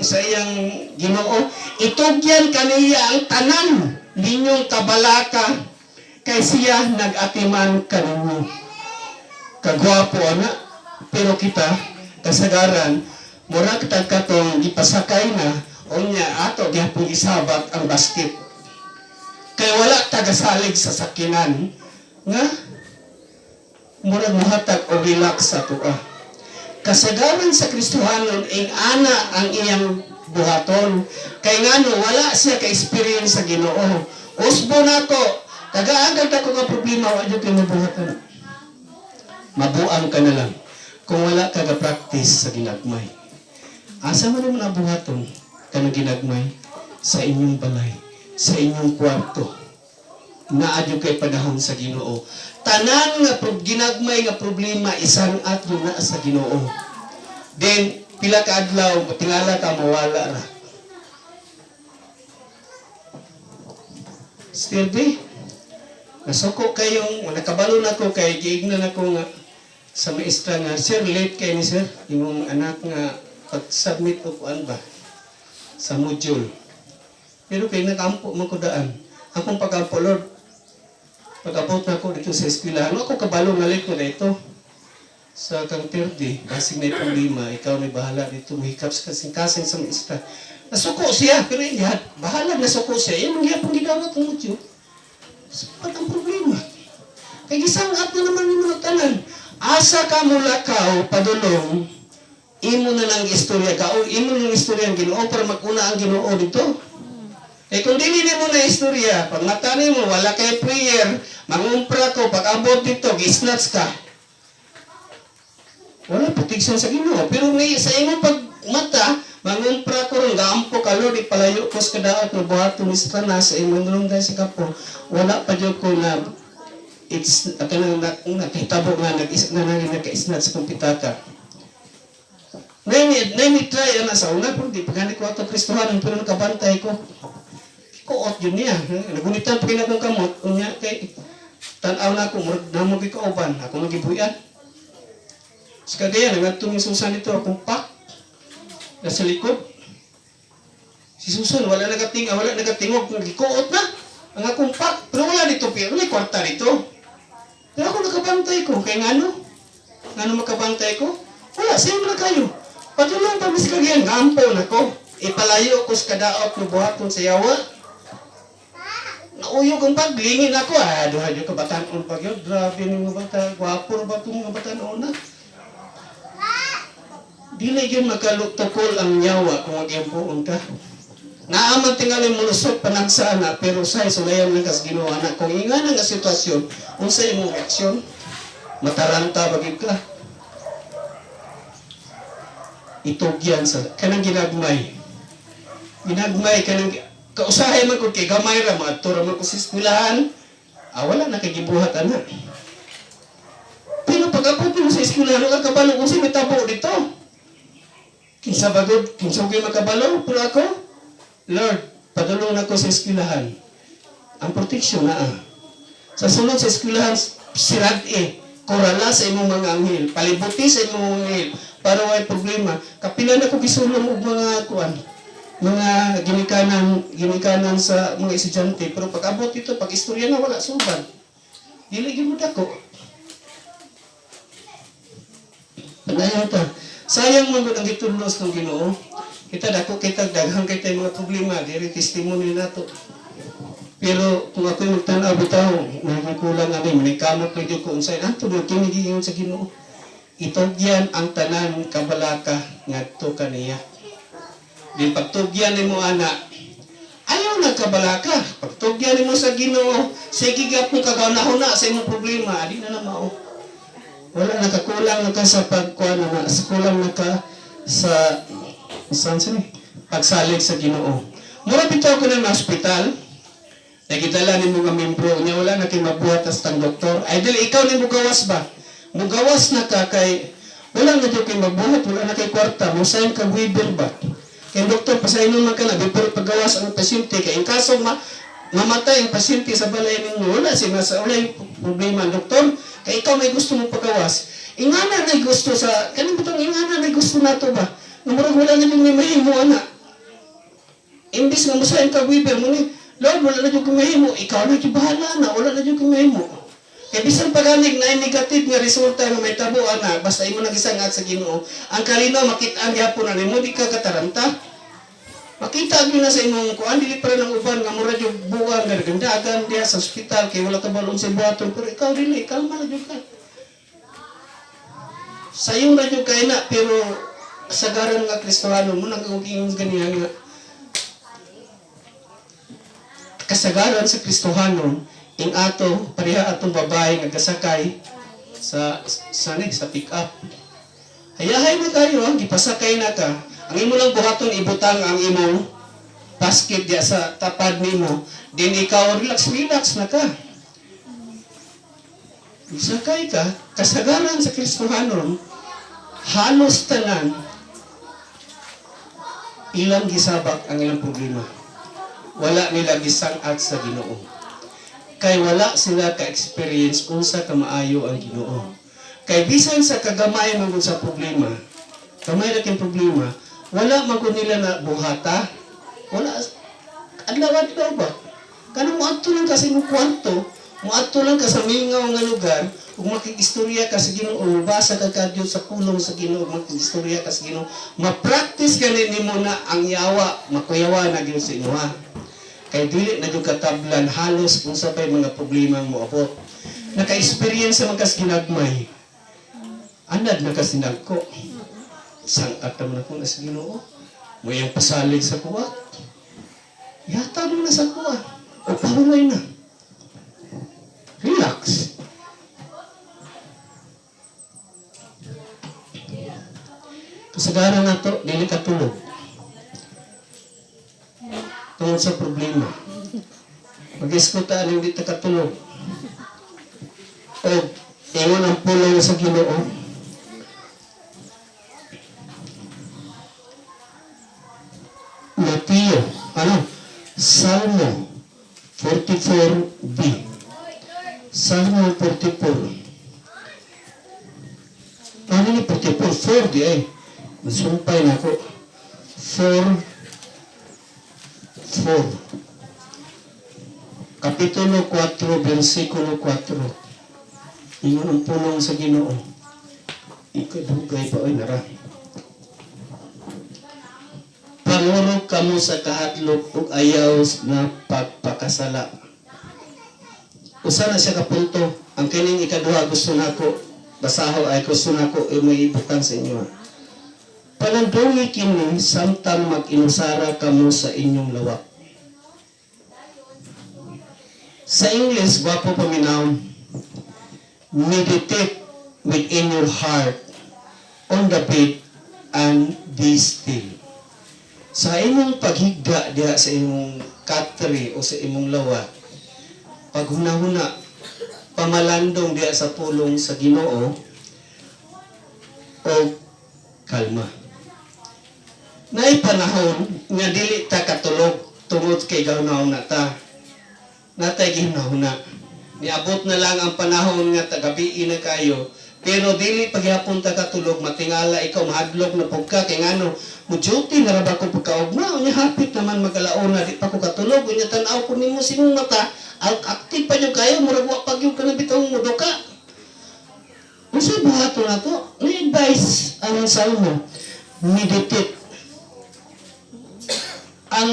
sa iyang Ginoo. Itugyan kaniya ang tanan ninyong kabalaka kay siya nag-atiman kaninyo. Kagwapo ana, pero kita kasagaran mura kitag katong gipasakay na unya ato gyapon gisabat ang basket. Kay wala tagasalig sa sakinan nga murag muhatag og relax sa tuwa. Kasagaran sa Kristohanon ing ana ang iyang buhaton. Kay ngano wala siya ka experience sa Ginoo. Usbo nako, tagaagad ako nga problema wa jud kay mabuhatan. Mabuang ka na lang kung wala ka ga-practice sa ginagmay. Asa man mo nabuhaton kanang ginagmay? Sa inyong balay, sa inyong kwarto. Naa jud kay panahon sa Ginoo. Tanan nga ginagmay nga problema isang atyo na sa Ginoo. Then pila ka adlaw tingala ka mawala ra. Still be, nasuko kayong, nakabalo na ko kay giignan ako nga sa maestra nga, "Sir, late kay ni sir, imong anak nga pag-submit og kuan ba sa module." Pero kay nakampo man ko daan. Akong pag-ampo, "Lord, pag-abot na ako dito sa eskwelahan, ano ako kabalo nga late ko dito?" Sa kang Terdi, basig na problema, ikaw may bahala dito, muhikap sa kasing-kasing sa maestra. Nasuko siya, pero hindi, bahala nasuko siya. Yan, mangyapong gidawat ang module. Sapat ang problema. Kay gisangat na naman yung mga tanan. Asa ka mulakaw, padulong, imo na lang istorya ka, o imo na lang istorya ang Ginoo para maguna ang Ginoo dito. Eh kung dili nimo na istorya, pag mata nimo wala kay prayer, mangumpra ko, pag abot dito, gi-snatch ka. Wala protection sa Ginoo. Pero ni sa imong pag mata, mangumpra ko ron, gaampo ka, "Lord, ipalayo ko sa kadaot na buhaton ni Satanas sa imong nulunggan sa kapo." Wala pa jud ko na it's kanang na, nakahitabo nga nag na na naka-snatch sa kong pitaka. Nay try ana sa una pero di pa gani ko ato Kristohanon pero nakabantay ko. Kuot yun niya. Nagunitan pa kina akong kamot unya kay tan-aw na ako murag namo gyud kauban ako nagibuyan. Sa kagaya nangadto ni Susan dito akong pak nasa likod. Si Susan wala nagating wala nagatingog gikuot na ang akong pak pero wala dito pero wala kwarta dito. Pero ako nakabantay ko kay ngano? Ngano makabantay ko? Wala sa'yo na kayo. Padulong pa mis kagayan gampo na ko. Ipalayo ko sa kadaot ng buhaton sa yawa. Nauyog ang bag, lingin ako. Ah, duha jud ka batan-on pag yun. Grabe ni mga bata, gwapo ra ba itong mga batan-on na? Dili gyud makatukol ang yawa kung mag-impuon ka. Naaman tingali mulusot panagsa na, pero say sulayan lang kas Ginoo ana. Kung ingana nga sitwasyon, unsa imong reaksyon? Mataranta ba gyud ka? Itugyan sa kanang ginagmay. Ginagmay kanang kausahay man kung kay gamay ra maadto ra man ko sa eskwelahan. Ah, wala na kay gibuhat ana. Pero pag abot mo sa eskwelahan, wala kabalo kung sino tabo dito. Kinsa bagod, kinsa ko makabalo, pero ako, Lord, padulong na ko sa eskwelahan. Ang proteksyon na ah. Sa sulod sa eskwelahan, sirad eh. Korala sa imong mga anghel, palibuti sa imong mga anghel, para way problema. Kapila na ko gisulong og mga kuan, mga ginikanan, ginikanan sa mga estudyante, pero pag abot dito, pag istorya na wala suban. Dili gyud mo dako. Panayon ta. Sayang man gud ang gitudlos ng Ginoo. Kita dako kita daghan kay tay mga problema, diri testimony nato. Pero kung ako'y magtan-aw bitaw, nagkulang ani, manikamot lang gyud ko unsay ato do kini giingon sa Ginoo. Itugyan ang tanan kabalaka ngadto kaniya. Din pagtugyan nimo ana, ayaw na kabalaka. Pagtugyan nimo sa Ginoo, sige gyapon kagaunahuna sa imong problema, adi na na mao. Wala nakakulang na ka sa pagkuan na kulang na ka sa saan sa pagsalig sa Ginoo. Mura bitaw ko na hospital. Nagidala ni mga membro niya wala na kay mabuhat as tang doktor. Ay dili ikaw ni mugawas ba? Mugawas na ka kay wala na jud kay mabuhat, wala na kay kwarta, mo sign ka waiver ba? Kay doktor pasaylo man ka na before pagawas ang pasyente kay in kaso ma mamatay ang pasyente sa balay ninyo, wala si nasa wala yung problema ang doktor kay ikaw may gusto mo pagawas. Ingana na gusto sa kaning butang ingana na gusto nato ba? Nga murag wala na jud may mahimo ana. Imbis nga musahin ka waiver mo ni Lord, wala na jud ko mahimo, ikaw na jud bahala na, wala na jud ko mahimo. Kay bisan pa ganig na negative nga resulta nga may tabo ana, basta imo nang gisangat sa Ginoo, ang kalinaw makit-an gyapon na nimo di ka kataranta. Makita gyud na sa imong kuan dili pa ng uban nga mura jud buang nga gandagan diha sa ospital kay wala ka balon sa buhaton pero ikaw dili kalma na jud ka. Sayon ra jud kay na pero kasagaran nga Kristohano mo nang ingon ganiya nga kasagaran sa Kristohanon ing ato pareha atong babae nga gasakay sa sa ni sa pick up. Hayahay na kayo, ah, gipasakay na ka. Ang imo lang buhaton ibutang ang imong basket diya sa tapad nimo. Din ikaw relax relax na ka. Sakay ka, kasagaran sa Kristohanon, halos tanan ilang gisabak ang ilang problema. Wala nila gisangat sa Ginoo. Kay wala sila ka-experience unsa ka maayo ang Ginoo. Kay bisan sa kagamay man gud sa problema, gamay ra kay problema, wala man gud nila na buhata. Wala adlaw-adlaw ba? Kanang moadto lang ka sa imong kwarto, moadto lang ka sa mingaw nga lugar, ug makig-istorya ka sa Ginoo, mobasa ka kadyo sa pulong sa Ginoo, makig-istorya ka sa Ginoo, ma-practice gani nimo na ang yawa, makuyawa na gyud sa imuha. Kay dili na gyud katablan halos unsa pay mga problema ang moabot. Naka-experience sa mga ginagmay. Anad na ka sinagko. Sangkat naman ako na sa Ginoo. Mo iyang pasalig sa kuwa. Yata mo na sa kuwa. O pahulay na. Relax. Kasagaran na to, dili ka tulog. Tungod sa problema. Mag-eskuta ang hindi ta katulog. O, ingon ang pulong sa Ginoo. Mateo, ano? Salmo 44b. Salmo 44. Ano ni 44? 4 di ay. Masumpay na ako. 4, 4. Kapitulo 4, versikulo 4. Ingon ang pulong sa Ginoo. Ikadugay pa oy nara. Pangurog kamo sa kahadlok ug ayaw na pagpakasala. Usa na siya ka punto. Ang kining ikaduha gusto nako basaho ay gusto nako may ibutang sa inyo. Palandungi kini samtang mag-inusara kamo sa inyong lawak. Sa English, gwapo paminaw. Meditate within your heart on the bed and be still. Sa imong paghigda diha sa imong katre o sa imong lawak, paghunahuna, pamalandong diha sa pulong sa Ginoo o kalma. Naay panahon nga dili ta katulog tungod kay gahunahuna ta. Natay gihunahuna. Niabot na lang ang panahon nga tagabii na kayo. Pero dili paghapon ta katulog, matingala ikaw, mahadlok na pug ka kay ngano mo duty na ra ba ko pagkaugma, unya hapit naman mag-alauna, di pa ko katulog. Unya tan-aw ko nimo sa imong mata, active pa jud kayo, murag wa pa gyud ka na bitawng muduka. Unsa buhaton nato? Ni advice ang Salmo, meditate. Ang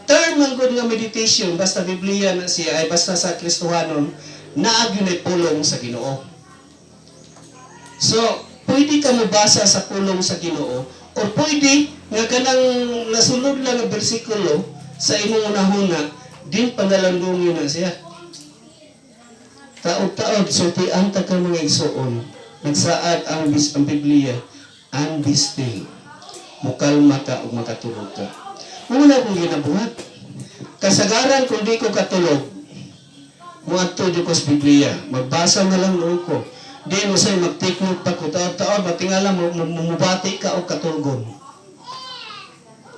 term man gud nga meditation, basta Biblia na siya, ay basta sa Kristohanon, naa gyud ay pulong sa Ginoo. So, pwede ka mobasa sa pulong sa Ginoo or pwede nga kanang nasulod lang nga bersikulo sa imong unahuna, din panalandungin na siya. Taod-taod, sultian ta ka, mga igsoon. Nagsaad ang Biblia, and be still. Mukalma ka ug makatulog ka. Muna akong ginabuhat. Kasagaran kung di ko katulog, muadto jud ko sa Biblia. Magbasa na lang noon ko. Di mo say mag-take note pa ko. Taod-taod, matingala mo, mubati ka og katulgon.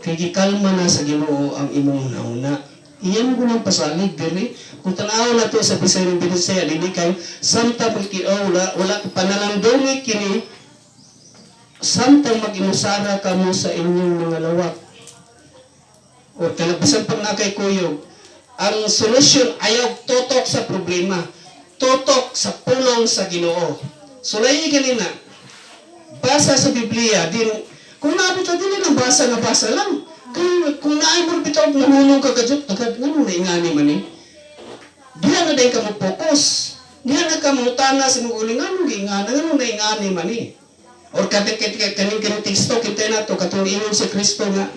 Kay gikalma na sa Ginoo ang imong hunahuna. Iyan ko nang pasalig diri. Kung tan-aw na to sa Bisaya ng Binisaya, dili kay samtang magtiaw, wala, wala panalandungi kini samtang mag-inusara kamo sa inyong mga lawak. O kanang bisan pag naa kay kuyog, ang solusyon, ayaw tutok sa problema. Tutok sa pulong sa Ginoo. Sulayi ganina. Basa sa Biblia din kung naabot ka dili lang basa nga basa lang. Kay kung naay mo bitaw mahunong ka kadyot, agad ngano na ingani man ni. Diha na din ka mo focus. Diha na ka mangutana sa imong uling, ngano giingana, ngano na ingani man ni. Or kaning kaning kaning teksto kita na to, katong ingon si Kristo nga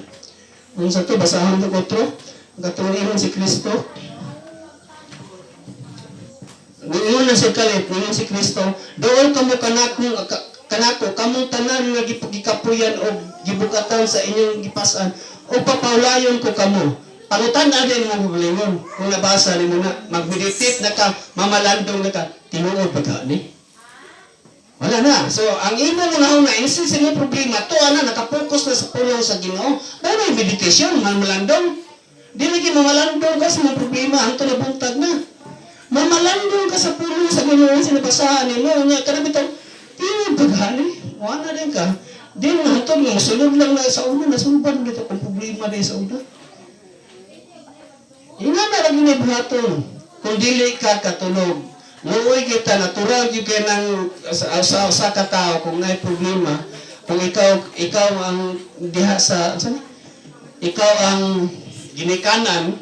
unsa to, basahon to kotro, katong ingon si Kristo. Niingon na si kalit, niingon si Kristo, "Dool kamo kanako, kamong tanan nga gikapuyan o gibugatan sa inyong gipasan, o papaulayon ko kamo." Pangutan na din mo kaugalingon. Kung nabasa nimo na, mag-meditate na ka, mamalandong na ka, tinuod ba ka ni? Wala na. So, ang imong una instead sa imong problema, to ana, nakapokus na sa pulong sa Ginoo. Dahil may meditation, mamalandong. Di lagi mamalandong ka sa mga problema, hangtod na buntag na. Mamalandong ka sa pulong sa Ginoo sa nabasahan nimo. Nya kana bitaw, tinuod ba gani? Wala din ka. Di na hantod nga mosulod lang na sa una, nasulban dito kung problema di sa una. Inga na lagi ni buhaton. Kung dili ka katulog, luoy kita, natural gyud kay nang sa katao kung naay problema, kung ikaw ikaw ang diha sa sa ikaw ang ginikanan,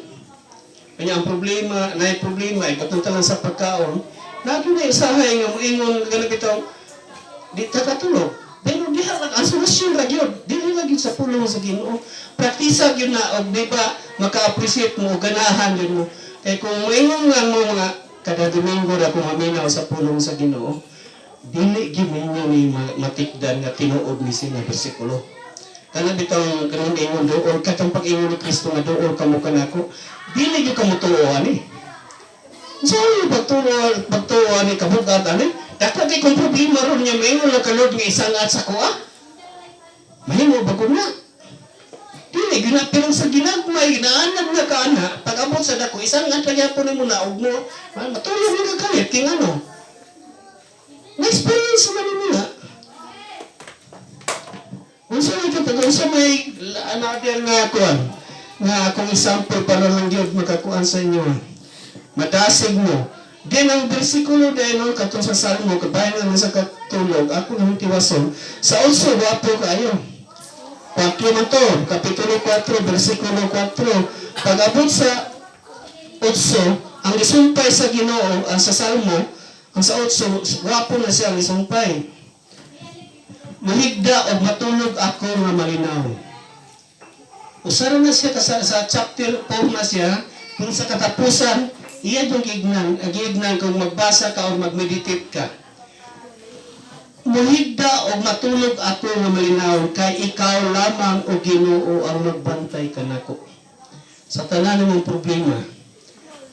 kanya ang problema, naay problema, ikatunta lang sa pagkaon, naa na usahay nga moingon nga bitaw di ta katulog. Pero diha lang ang solusyon ra gyud. Dili ra gyud sa pulong sa Ginoo. Praktisa gyud na og di ba maka-appreciate mo, ganahan gyud mo. Kay kung moingon lang mo mga kada Domingo ra kung maminaw sa pulong sa Ginoo, dili gyud ninyo ni matikdan nga tinuod ni sila bersikulo. Kana bitang kanang ingon dool katong pag-ingon ni Kristo nga dool kamo kanako, dili gyud kamo tuo ani. So, pagtuo pagtuo ani kabugat ani, dako kay kung problema ron niya maingon lang ka Lord nga isang at sa kuha. Mahimo ba ko na? Dili gina, pero sa ginagmay ginaanad nga ka ana, pag abot sa dako isang at gyapon nimo na og mo matulog na ka kalit king ano. Na-experience man nimo na. Unsa may katag unsa may another nga kuan nga akong example para lang gyud makakuan sa inyo. Madasig mo. Din ang bersikulo din no, katong sa Salmo, kabahin lang sa katulog, ako nang tiwason. Sa 8, wapo kayo. 4 man to, Kapitulo 4, bersikulo 4. Pag abot sa 8, Ang gisumpay sa Ginoo, ang sa Salmo, ang sa 8, gwapo na siya ang gisumpay. Mahigda o matulog ako nga malinaw. Usara na siya sa chapter 4 na siya, kung sa katapusan, iya yung gignan, gignan kung magbasa ka o magmeditate ka. Muhigda o matulog ako nga malinaw, kay ikaw lamang o Ginoo ang magbantay kanako. Sa tanan mong problema,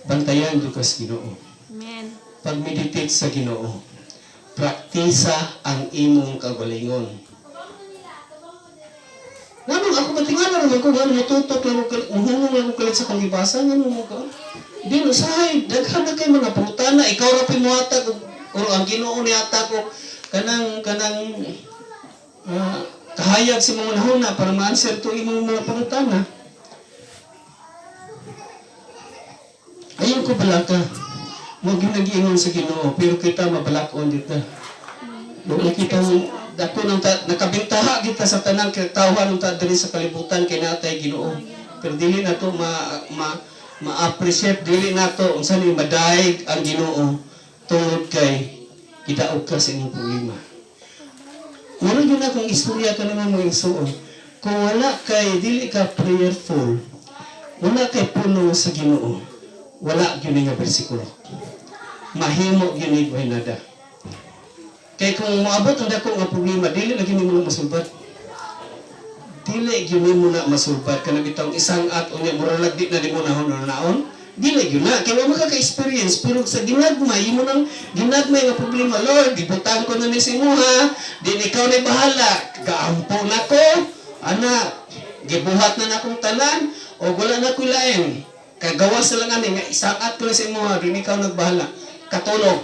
bantayan jud ka sa Ginoo.
Amen.
Pag-meditate sa Ginoo, praktisa ang imong kagalingon. Ngano ako ba tingala naman ko ngano mututok lang ko, muhunong lang ko kalit sa akong gibasa, ngano mo ka? Di no sahay, daghan na kay mga pangutana, ikaw ra pay mohatag og or ang Ginoo nihatag og kanang kanang kahayag sa mga nahuna para ma-answer to imong mga pangutana. Ayaw ko balaka. Huwag yung nag-iingon sa Ginoo, pero kita mabalakon dito. Huwag kita dako nang ta, nakabintaha kita sa tanang katawhan ta diri sa kalibutan kay natay Ginoo. Pero dili nato ma ma ma-appreciate, dili nato unsa ni madaig ang Ginoo tungod kay gidaog ka sa imong problema. Meron yun akong istorya kanimo mga igsuon. Kung wala kay dili ka prayerful, wala kay puno sa Ginoo, wala gyud nga bersikulo. Mahimo gyud ni buhay nada. Kay kung moabot ang dako nga problema, dili lagi nimo na masulbat. Dili gyud nimo na masulbat kanang bitawng isang at unya mura lag di na nimo nahon naon. Dili gyud na kay wa makaka-experience, pero sa ginagmay imo nang ginagmay nga problema, Lord, gibutang ko na ni sa imuha, din ikaw na bahala, gaampo na ko, ana, gibuhat na nakong tanan o wala na ko'y lain. Kagawas na lang ani nga isangat ko na sa imuha, din ikaw nagbahala. Katulog.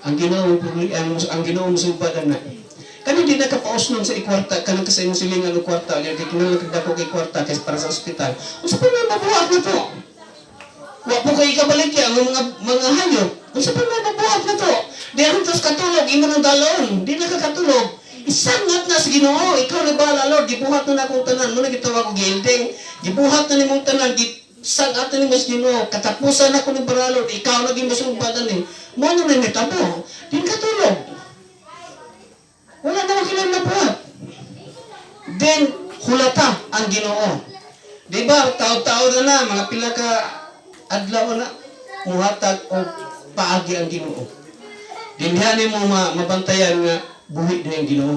Ang Ginoo ang Ginoo musulbad ana. Kani di nakapausnon sa ikwarta kanang ka sa imong silingan og kwarta kay kinahanglan kag dako kay kwarta kay para sa ospital. Unsa pa may mabuhat na to? Wa po kay ikabaligya ang mga hayop. Unsa pa may mabuhat na to? Di aron tos katulog imo nang dalon, di na ka katulog. Isangat na sa Ginoo, ikaw na bahala Lord, gibuhat na nakong tanan, mo na gitawag ko gilding. Gibuhat na nimong tanan, gisangat na nimo sa Ginoo, katapusan na ko ni bara Lord, ikaw na gimusulbad ani. Mo na ni tabo, di ka tulog. Wala na kilang nabuhat. Then hulata ang Ginoo. Di ba, tao-tao na na, mga pila ka adlaw na, muhatag o paagi ang Ginoo. Dinhian mo mabantayan nga buhi na yung Ginoo.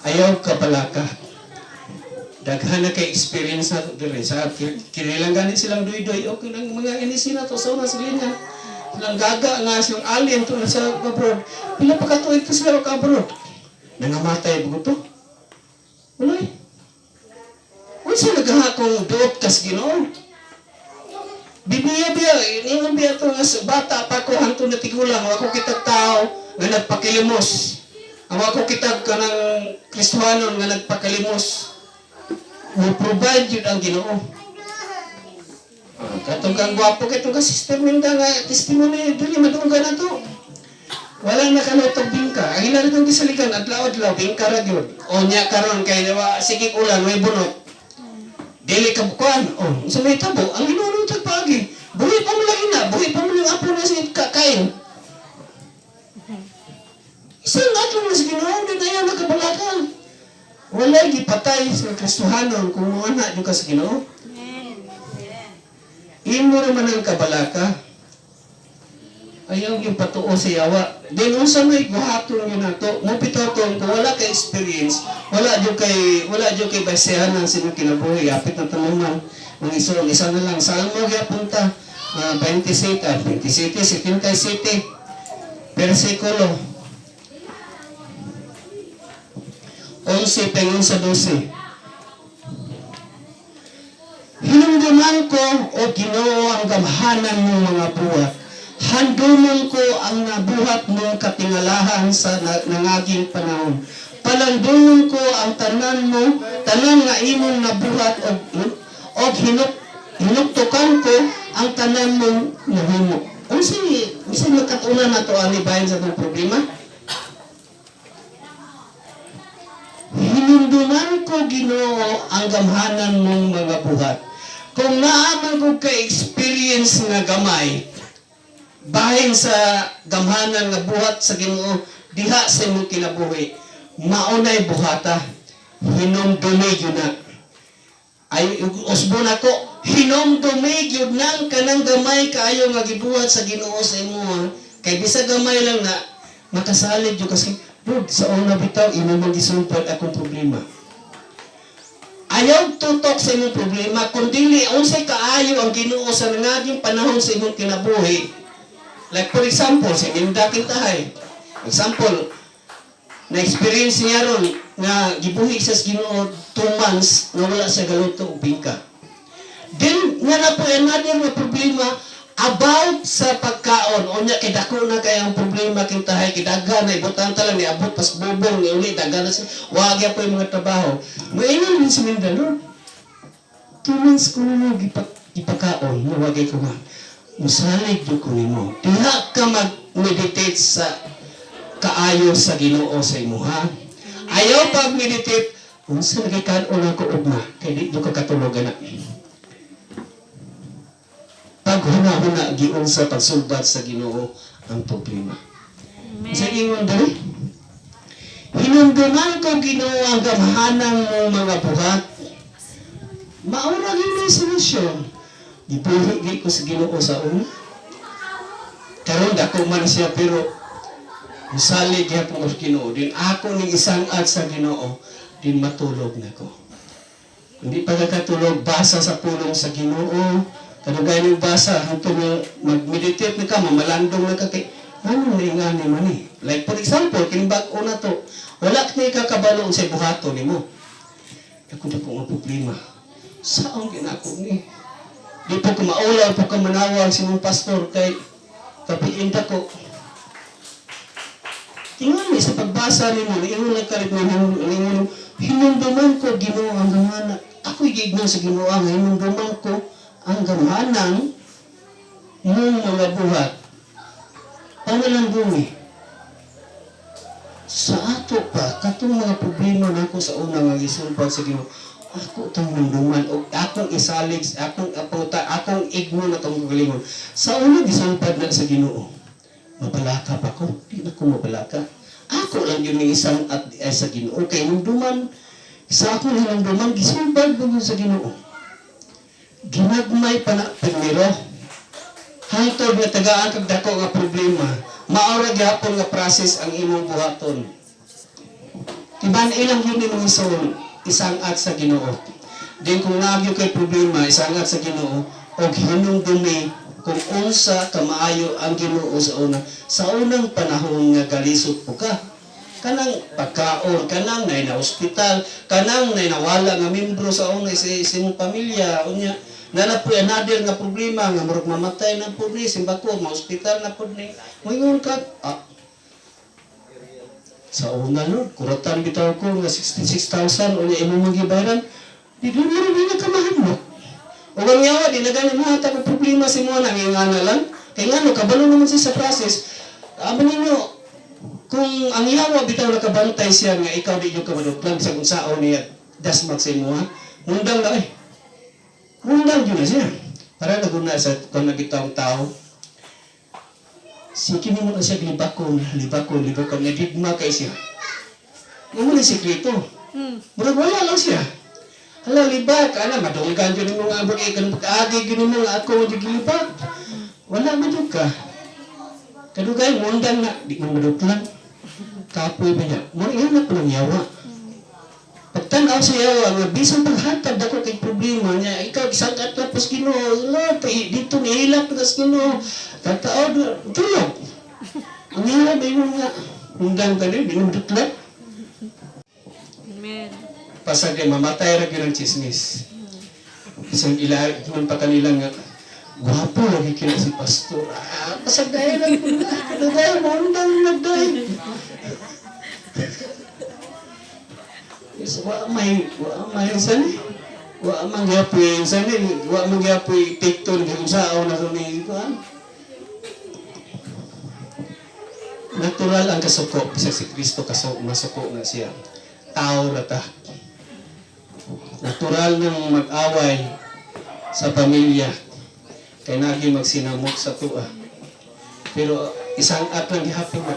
Ayaw ka balaka. Daghan na kay experience na diri sa kinilang gani silang duy-duy, okay nang mga inisi na to sa una sa linya. Silang gaga nga silang alien to na sa abroad. Pila pa ka tuig to sila ka abroad. Nangamatay ba to? Wala eh. Unsa nagaha kung duot kas Ginoo? Bibiya biya, ingon biya to nga sa bata pa ko hanto na tigulang, wa ko kitag tao nga nagpakilimos. Ang wa ko kitag kanang Kristohanon nga nagpakalimos. Mo provide yun ang Ginoo. Katong kang gwapo kay ka sister Minda nga testimony dili madunggan na to. Walang nakalutog bingka. Ang ila nitong gisalikan adlaw-adlaw bingka ra gyud. O nya karon kay wa sige ulan may bunot. Dili ka bukuan. Oh, unsa may tabo? Ang Ginoo nang tagpaagi. Buhi pa mo lagi na, buhi pa mo ng apo na si kakain. Isang adlaw na sa Ginoo, di na yan nakabalaka. Walay gipatay sa Kristohanon kung wala jud ka sa Ginoo.
Amen.
Imo ra man ang kabalaka. Ayaw yung patuo sa yawa. Then unsa may buhaton yun nato? Mo bitaw kung wala kay experience, wala jud kay basehan sa inyong kinabuhi, apit na tanuman ang iso, isa na lang Salmo gyapon ta, 27, 27, 77 versikulo 11 pengon sa 12. Hinumduman ko, o Ginoo, ang gamhanan mong mga buhat. Handumon ko ang nabuhat mong katingalahan sa nangaging panahon. Palandungon ko ang tanan mo, tanan nga imong nabuhat og hinuktukan ko ang tanan mong nahimo. Unsa unsa nakatunan nato ani bahin sa atong problema? Hinumduman ko ko, Ginoo, ang gamhanan mong mga buhat. Kung naa man ko ka-experience nga gamay, bahin sa gamhanan nga buhat sa Ginoo diha sa imong kinabuhi, maunay buhata, hinumdumi gyud na. Ay usbon ako, hinumdumi gyud nang kanang gamay kaayo nga gibuhat sa Ginoo sa imo. Kay bisag gamay lang na makasalig gyud kasi, "Lord, sa una bitaw imo man gisulbad akong problema." Ayaw tutok sa imong problema, kundi unsay kaayo ang Ginoo sa nangaging panahon sa imong kinabuhi. Like for example, si Minda Kintahay. Example, na-experience niya ron nga gibuhi siya sa Ginoo 2 months nga wala siya galuto og bingka. Then, nga na po another nga problema about sa pagkaon. Unya, kay dako na kay ang problema, Kintahay, kay daghan na ibutang ta lang, niabot pas bubong, ni uli, daghan na siya. Wag po yung mga trabaho. Maingon din si Minda, "Lord, 2 months ko na gipakaon, wagay ko nga. Musalig jud ko nimo." Diha ka mag-meditate sa kaayo sa Ginoo sa imuha. Ayaw pag-meditate, unsa lagi kan-on ako ugma, kay di jud ka katulog na. Paghuna-huna giunsa pagsulbad sa Ginoo ang problema.
Amen.
Sa ingon diri, "Hinumduman ko, Ginoo, ang gamhanan mong mga buhat." Maura gyud may solusyon. Gibuhi gyud ko sa Ginoo sa una. Karon dako man siya pero misalig gyapon ko sa Ginoo. Din ako ning isang-at sa Ginoo, din matulog na ko. Hindi pa kakatulog, basa sa pulong sa Ginoo. Kadugay ng basa, hantong nga mag-meditate na ka, mamalandong na ka kay ano na ingani man eh. Like for example, kining bag-o na to, wala ka na ikakabalo sa buhaton nimo. Dako dako nga problema. Saon ginako ni? Di po ko maulaw po ka manawag sa imong pastor kay kapiin ko. Ingon ni sa pagbasa nimo, ingon lang kalit mo, ingon, "Hinumduman ko, Ginoo, ang gamhana." Ako'y giignan sa Ginoo ang hinumduman ko ang gamhanang mong mga buhat. Paano lang gumi? Sa ato pa, katong mga problema nako sa una nga gisulbad sa Ginoo, ako itong hinumduman o akong isalig, akong aputa, akong igno na itong kagalingon. Sa una gisulbad na sa Ginoo. Mabalaka pa ko? Di na ko mabalaka. Ako lang yun yung isang at ay, sa Ginoo. Kay hinumduman, sa akong hinumduman, gisulbad mo yun sa Ginoo. Ginagmay pa na primero. Hangtod nga tagaan kag dako nga problema, maura gyapon nga process ang imong buhaton. Tiban ilang yun ni mga soul, isang at sa Ginoo. Din kung naagyo kay problema, isang at sa Ginoo og hinumdumi kung unsa kamaayo ang Ginoo sa una sa unang panahon nga galisod po ka. Kanang pagkaon, kanang nay na ospital, kanang nay nawala nga membro sa una sa imong pamilya, unya na po another nga problema nga murag mamatay na pud ni simbako, ma-ospital na pud ni. Moingon ka, "Ah, sa una, Lord, kuratan bitaw ko nga 66,000, unya imo mong gibayaran." Di mo rin na kamahadlok. O ang yawa, di na gani mo hatag og problema si mo nang ingana lang. Kay ngano, kabalo naman siya sa process. Amo ninyo, kung ang yawa bitaw nakabantay siya nga ikaw di yung kamadutlan sa kung sao niya dasmat sa imo ha. Mundang na eh. Mundang yun na siya. Para naguna sa kung nagitawang tao. Sige mo na siya libakon, libakon, libakon. Nadigma kay siya. Mo na sikreto. Murag wala lang siya. Hala, libak, ana, madunggan yun mo nga, bagay ka pag-agi, yun mo nga ako, di gilibak. Wala man jud ka. Kadugay, mundang na, di mo maduklan. Kapoy ba niya? Mura yan na po ng yawa. Pagtanaw sa yawa, nga bisan paghatag dako kay problema niya, ikaw isang at tapos Ginoo, Lord, dito nihilak na sa Ginoo. Tatao, tulog. Ang yawa ba yung nga, undang ka din, di mo maduklan.
Amen.
Pasag kay mamatay ra gyud ang chismis. Isang ila man pa kanila nga gwapo lagi kina si pastor. Ah, pasag dahil lang po na. Kadugay mo undang nagday. Yes, wa may sani. Wa man gyapoy sani, wa man gyapoy epekto ni kung sao na ni kuan. Natural ang kasuko, bisa si Kristo kaso masuko na siya. Tao ra ta. Natural nang mag-away sa pamilya. Kay nagi magsinamok sa tua. Pero isang at lang gihapon na.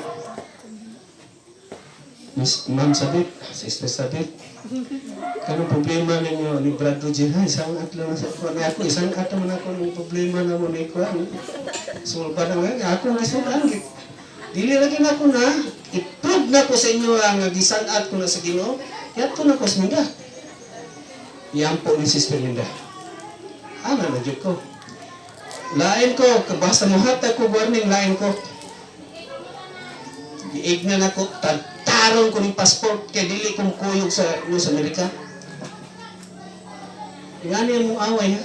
Miss Ma'am Sabit, Sister Sabit, kanong problema ninyo ni Brad Roger, ha, isang at lang sa kuwan. Ako, isang at naman ako ng problema na mo ni kuwan. Sulba na nga, ako nga sulaan. Dili lagi na ako na, i-prove na ko sa inyo ang gisanat ko na sa Ginoo. Yato na ko sa Minda. Yan po ni Sister Linda. Ana na jud ko. Lain ko, basta muhatag ko warning, lain ko. Giignan ako, tagtaron ko ng passport kay dili ko kuyog sa inyo sa Amerika. Ngani ang mong away ha.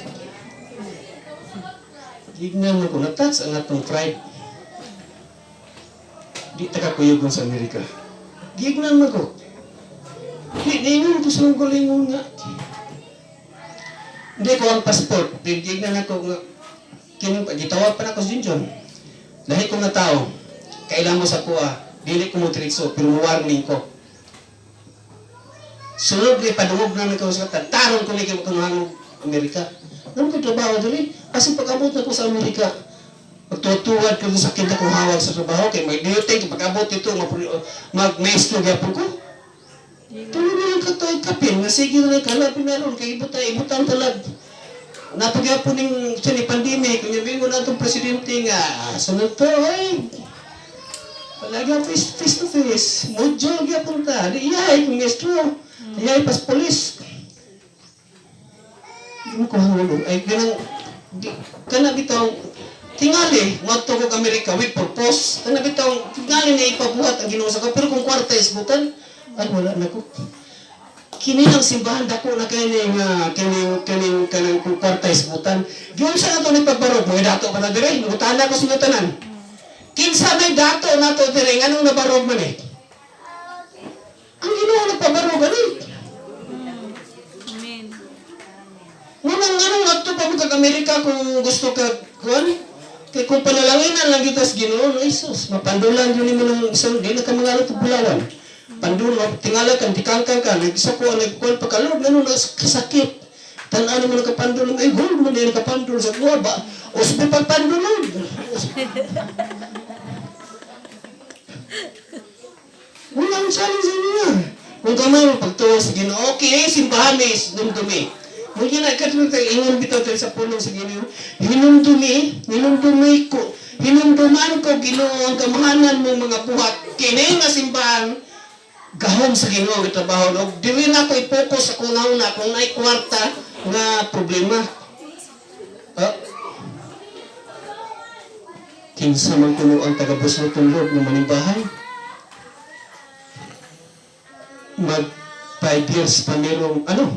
Giignan mo ko, na-touch ang atong pride. Di ta kakuyog sa Amerika. Giignan mo ko. Di, niingon ko sa galingon nga. Hindi ko ang passport. Giignan ako nga. Kining, gitawag pa na ako sa Junjun. Lahi ko nga tao, kailan mo sa kuha, dili ko mo diretso, pero warning ko. Sunod ni padungog na ko sa taron ko ni kay kunuhang Amerika. Nang ko trabaho diri, kasi pag-abot na ko sa Amerika, pagtutuwad ko sa sakit akong hawag sa trabaho kay may duty pag-abot dito mag-maestro gyapon ko. Tuloy na lang katoy kapin nga sige na lang kalapin na ron kay ibuta ibutan talag. Napagyapon ning siya ni pandemic, kunya bingo na itong presidente nga, ah, sunod to, ay, palagi ang face, face to face. Modyo gyapon ta. Di iyahay kung maestro. Iyahay pas polis. Di mo ko hangulong. Ay, ganang, di, kana bitaw, tingali, ngadto kog Amerika with purpose. Kana bitaw, tingali na ipabuhat ang Ginoo sa ko. Pero kung kwarta isbutan, ay wala na ko. Kini ang simbahan dako na kay ning kining kining kanang kung kwarta isbutan. Giunsa na to ni pagbarog, mga dato pa na dire, nangutana ko sa inyo tanan. Kinsa may dato nato dire, nganong nabarog man eh? Ang Ginoo nagpabarog ani.
Amen.
Ngunang nganong ngadto pa mo kag Amerika kung gusto ka kuan? Kay kung panalanginan lang kita sa Ginoo, no Isus, mapandulan yun nimo ng isang di na ka mangalot og bulawan. Pandulo, tingala kan dikangkang ka, nagsako nagkuan pa ka Lord, ngano na kasakit. Tan-an mo nakapandulong, ay gold mo na nakapandul sa kuha ba? Usbi pagpandulong. Wala ang challenge sa inyo. Kung kamay mo pagtuo sa Ginoo, okay, simbahan is numdumi. Muna na katulad tayo, ingon bitaw tayo sa pulong sa Ginoo. Hinumdumi, hinumdumi ko, hinumduman ko Ginoo ang kamahanan mong mga buhat. Kini nga simbahan, gahom sa Ginoo ang trabaho. Og dili na ko i-focus sa kung nauna, kung naay kwarta nga problema. Ah, kinsa man kuno ang taga-busnot ng Lord nga manimbahay? Mag 5 years pa merong, ano,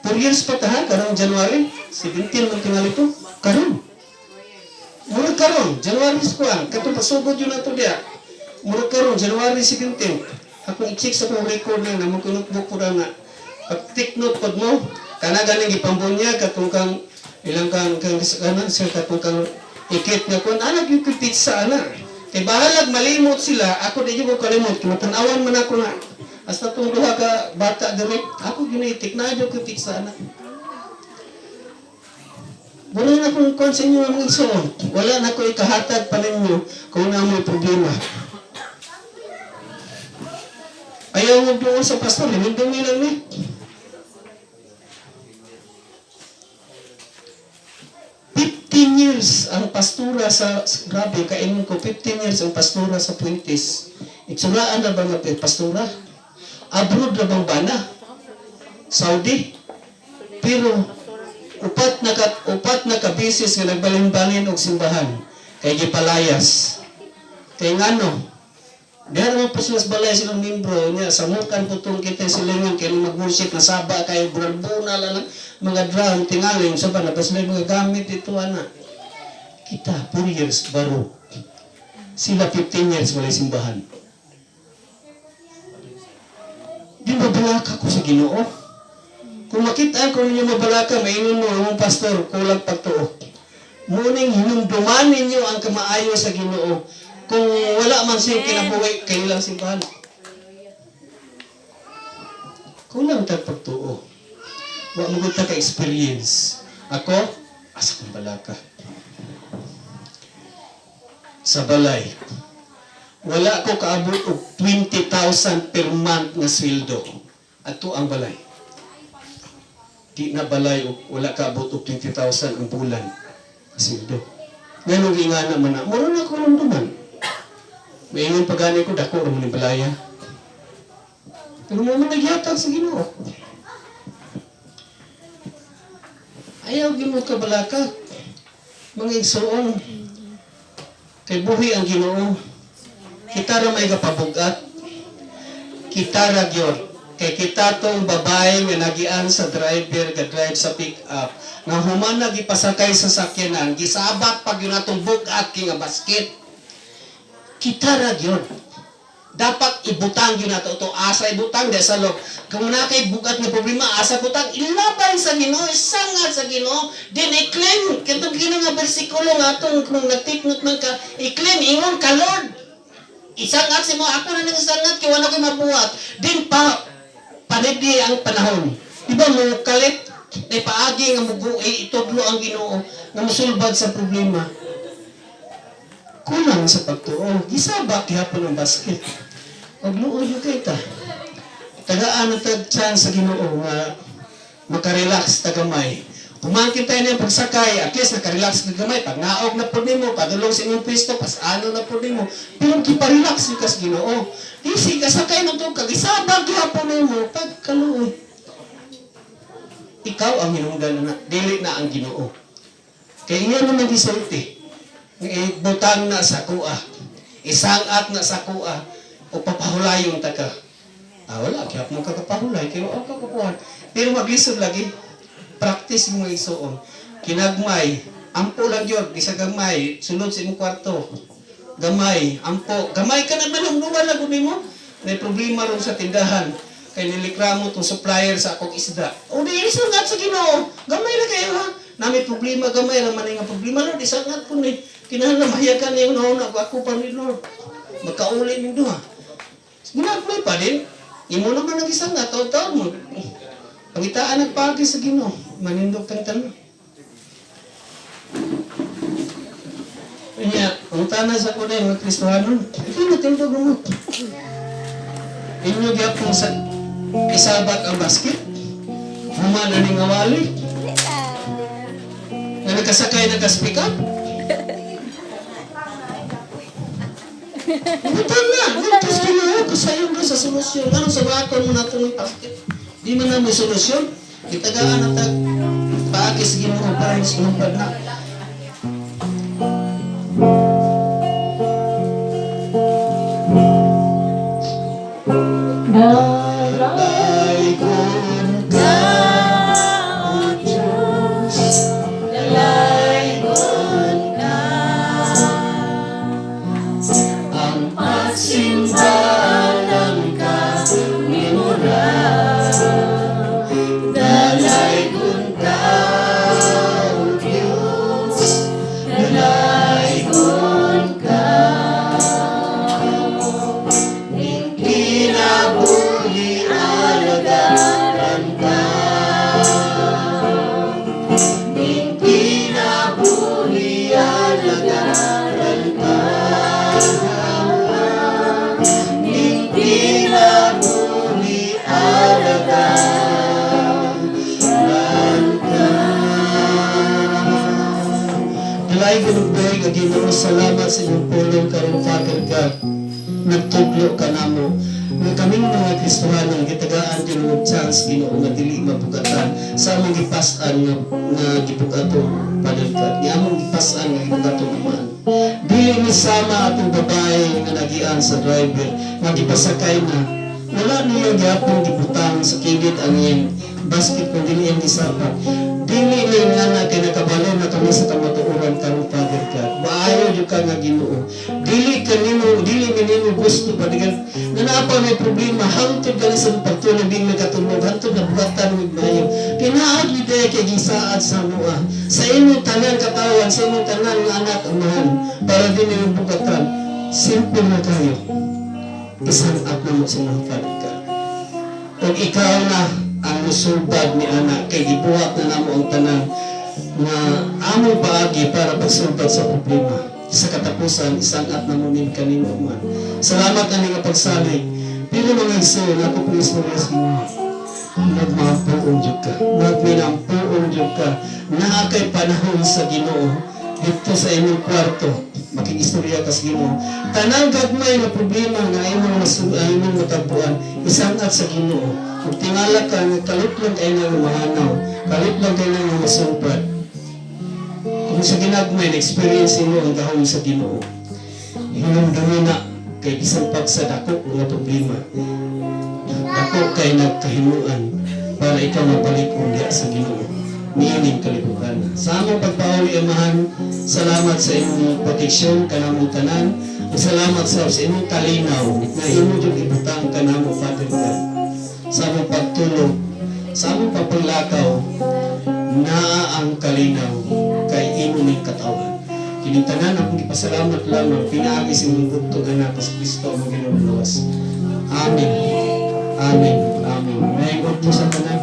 4 years pa taha, karong January, 17 man tingali to, karon. Murag karon, January kuan, katong pasugod yun nato diya. Murag karon, January 17. Akong i-check sa akong record na namo ko notebook ko na. Pag take note pod mo, kana ganing gipambunya katong kang ilang kang kang kana sa katong kang ikit nga kuan ana gyud ko pizza ana. Kay bahalag malimot sila, ako di jud ko kalimot, kay tan-awan man ako na. Hasta tong duha ka bata diri, ako gyud na jud ko pizza ana. Wala na akong kuan sa inyo mga igsoon. Wala na ko ikahatag pa ninyo kung na may problema. Ayaw mo doon sa pastor, hinindumi lang ni. 15 years ang pastura sa, grabe, kaingon ko, 15 years ang pastura sa Puentes. Itsuraan na ba nga pastura? Abroad na bang bana? Saudi? Pero, upat na ka beses nga nagbalin-balin og simbahan kay gipalayas. Kay ngano? Diha naman po sila sa balay silang membro niya samukan po tong kita silingan kay nung mag-worship na saba kayo bunal-bunal lang mga drum tingaling sa ba na sila yung mga gamit ito ana. Kita 4 years baro. Sila 15 years walay simbahan. Di mabalaka ko sa Ginoo. Kung makita ko ninyo mabalaka, maingon mo, among pastor, kulang pagtuo. Muning hinumduman ninyo ang kamaayo sa Ginoo. Kung wala man siyang kinabuhi, kayo lang simbahan. Kulang tag pagtuo. Wa mo gud ta ka experience. Ako, asa kong balaka. Sa balay. Wala ko kaabot og 20,000 per month nga sweldo. Ato ang balay. Di na balay og wala kaabot og 20,000 ang bulan nga sweldo. Nganong giingana man na, mura na ko duman. Maingon pa gani ko, dako ra man ni balaya. Pero mo man nagyatag sa Ginoo. Ayaw gyud mo kabalaka. Mga igsuon. Kay buhi ang Ginoo. Kita ra may kapabugat. Kita ra gyud. Kay kita tong babae nga nagian sa driver ga drive sa pick up nga human na gipasakay sa sakyanan, gisabat pag yun atong bugat kay nga basket. Kita ra gyud. Dapat ibutang yun nato to, asa ibutang di sa loob. Kung na kay bugat nga problema, asa butang, ilabay sa Ginoo, isangat sa Ginoo, then i-claim katong Ginoo nga bersikulo nga atong kung nag-take man ka, i-claim ingon ka, "Lord, isangat si mo ako na nang isangat kay wala koy mabuhat." Then pa panigdi ang panahon, di ba, mo kalit may paagi nga mugu itudlo ang Ginoo nga mosulbad sa problema. Kulang sa pagtuo, gisabak gihapon ang basket. Og luoy gyud kay ta. Tagaan ang tag chance sa Ginoo nga makarelax ta gamay. Humangkin tayo niya pagsakay, at least nakarelax ka gamay. Pag naog na po nimo, padulong sa imong pwesto, pasano na po nimo. Pero kiparelax yung kas Ginoo. Di si kasakay na to, kagisabag gihapon nimo, pagkaluoy. Ikaw ang hinungdan na, dili na ang Ginoo. Kay iya naman gisulti. Ibutang na sa kuha. Isangat na sa kuha. O papahulayon ta ka. Ah, wala. Kaya mo kakapahulay. Kaya wala ka. Pero maglisod lagi. Practice mo isuon. Kinagmay. Ampo lang yun. Bisa gamay. Sulod sa imong kwarto. Gamay. Ampo. Gamay ka naman. Humduman lang mo. May problema ron sa tindahan. Kay nilikramo tong supplier sa akong isda. O di isungat sa Ginoo. Gamay na kayo ha. Na may problema gamay ra man nga problema, Lord, isangat ko ni. Kinahanglan mahayagan niyo na ako, ako pa ni Lord. Magkauli ning duha. Ginagmay pa din. Imo naman ang isangat, taon-taon mo. Pangitaan nagpaagi sa Ginoo. Manindog kang tanan. Kanya, ang tanan sa kunay mga Kristohanon, ito na tindog mo. Inyo gyapon sa isabak ang basket. Human na ning awali. Nga nagkasakay nagka-speak up. Butang na! Nagtos Ginoo, kasayon ka sa solusyon. Anong sa bakon mo nato ng basket? Di man na may solusyon. Itagaan na tag paagi sa Ginoo para sulumpad na. Dalaygon ka, O Diyos, dalaygon ka. Ang pagsimba ng kanimuran, dalaygon ka, O Diyos, dalaygon ka. Ning kinabuhi alagaran ka. Ning kinabuhi alagaran ka. Ning kinabuhi alagaran ka. Dalaygon ug buhi nga Ginoo, salamat sa inyong pulong karon, Father God. Nagtudlo ka namo nga kaming mga Kristohano gitagaan din og chance, Ginoo, nga dili mabugatan sa among gipas-an nga gibugaton, Father God. Nga among gipas-an nga gibugaton naman. Dili ni sama atong babae nga nagian sa driver nga gipasakay na. Wala niya gyapon gibutang sa kilid ang iyang basket kung dili iyang gisapak. Dili ni nga na kay nakabalo na kami sa kamatuoran karon, Father God. Maayo jud ka nga Ginoo. Dili kanimo, dili mi nimo gusto ba digan nga naa pa may problema hangtod gani sa pagtulog, di makatulog hangtod na bugatan og maayo. Pinaad mi kay gisaad sa amoa. Sa imong tanan katawan, sa imong tanan nga anak amahan para di nimo bugatan. Simple na kayo. Isang up na mo sa mga Father God. Ug ikaw na Ang musulbad ni ana kay gibuhat na namo ang tanan nga among paagi para pagsulbad sa problema. Sa katapusan, isangat na mo nin kanimo man. Salamat ani nga pagsalig. Pero, mga igsoon, ako po istorya sa inyo. Nagmaampuon jud ka. Nagminampuon jud ka. Naa kay panahon sa Ginoo dito sa imong kwarto. Makigistorya ka sa Ginoo. Tanang gagmay nga problema nga imong matabuan, isangat sa Ginoo. Kung tingala ka nga kalit lang kay nga mahanaw, kalit lang kay nga masulbad. Kung sa ginagmay na experience mo ang gahom sa Ginoo, hinumdumi na kay bisan pag sa dako nga problema, dako kay nagkahimuan para ikaw mabalik unya sa Ginoo niining kalibutan. Sa among pagpauli, Amahan, salamat sa imong proteksyon kanamong tanan. Ug salamat sa imong kalinaw na imo jud ibutang kanamo, Father God. Sa among pagtulog, sa among pagpanglakaw, naa ang kalinaw kay imo ning katawan. Kining tanan akong gipasalamat lamang pinaagi sa imong bugtong anak sa Kristo ang Ginoong luwas. Amen. Amen. Amen. May sa tanan.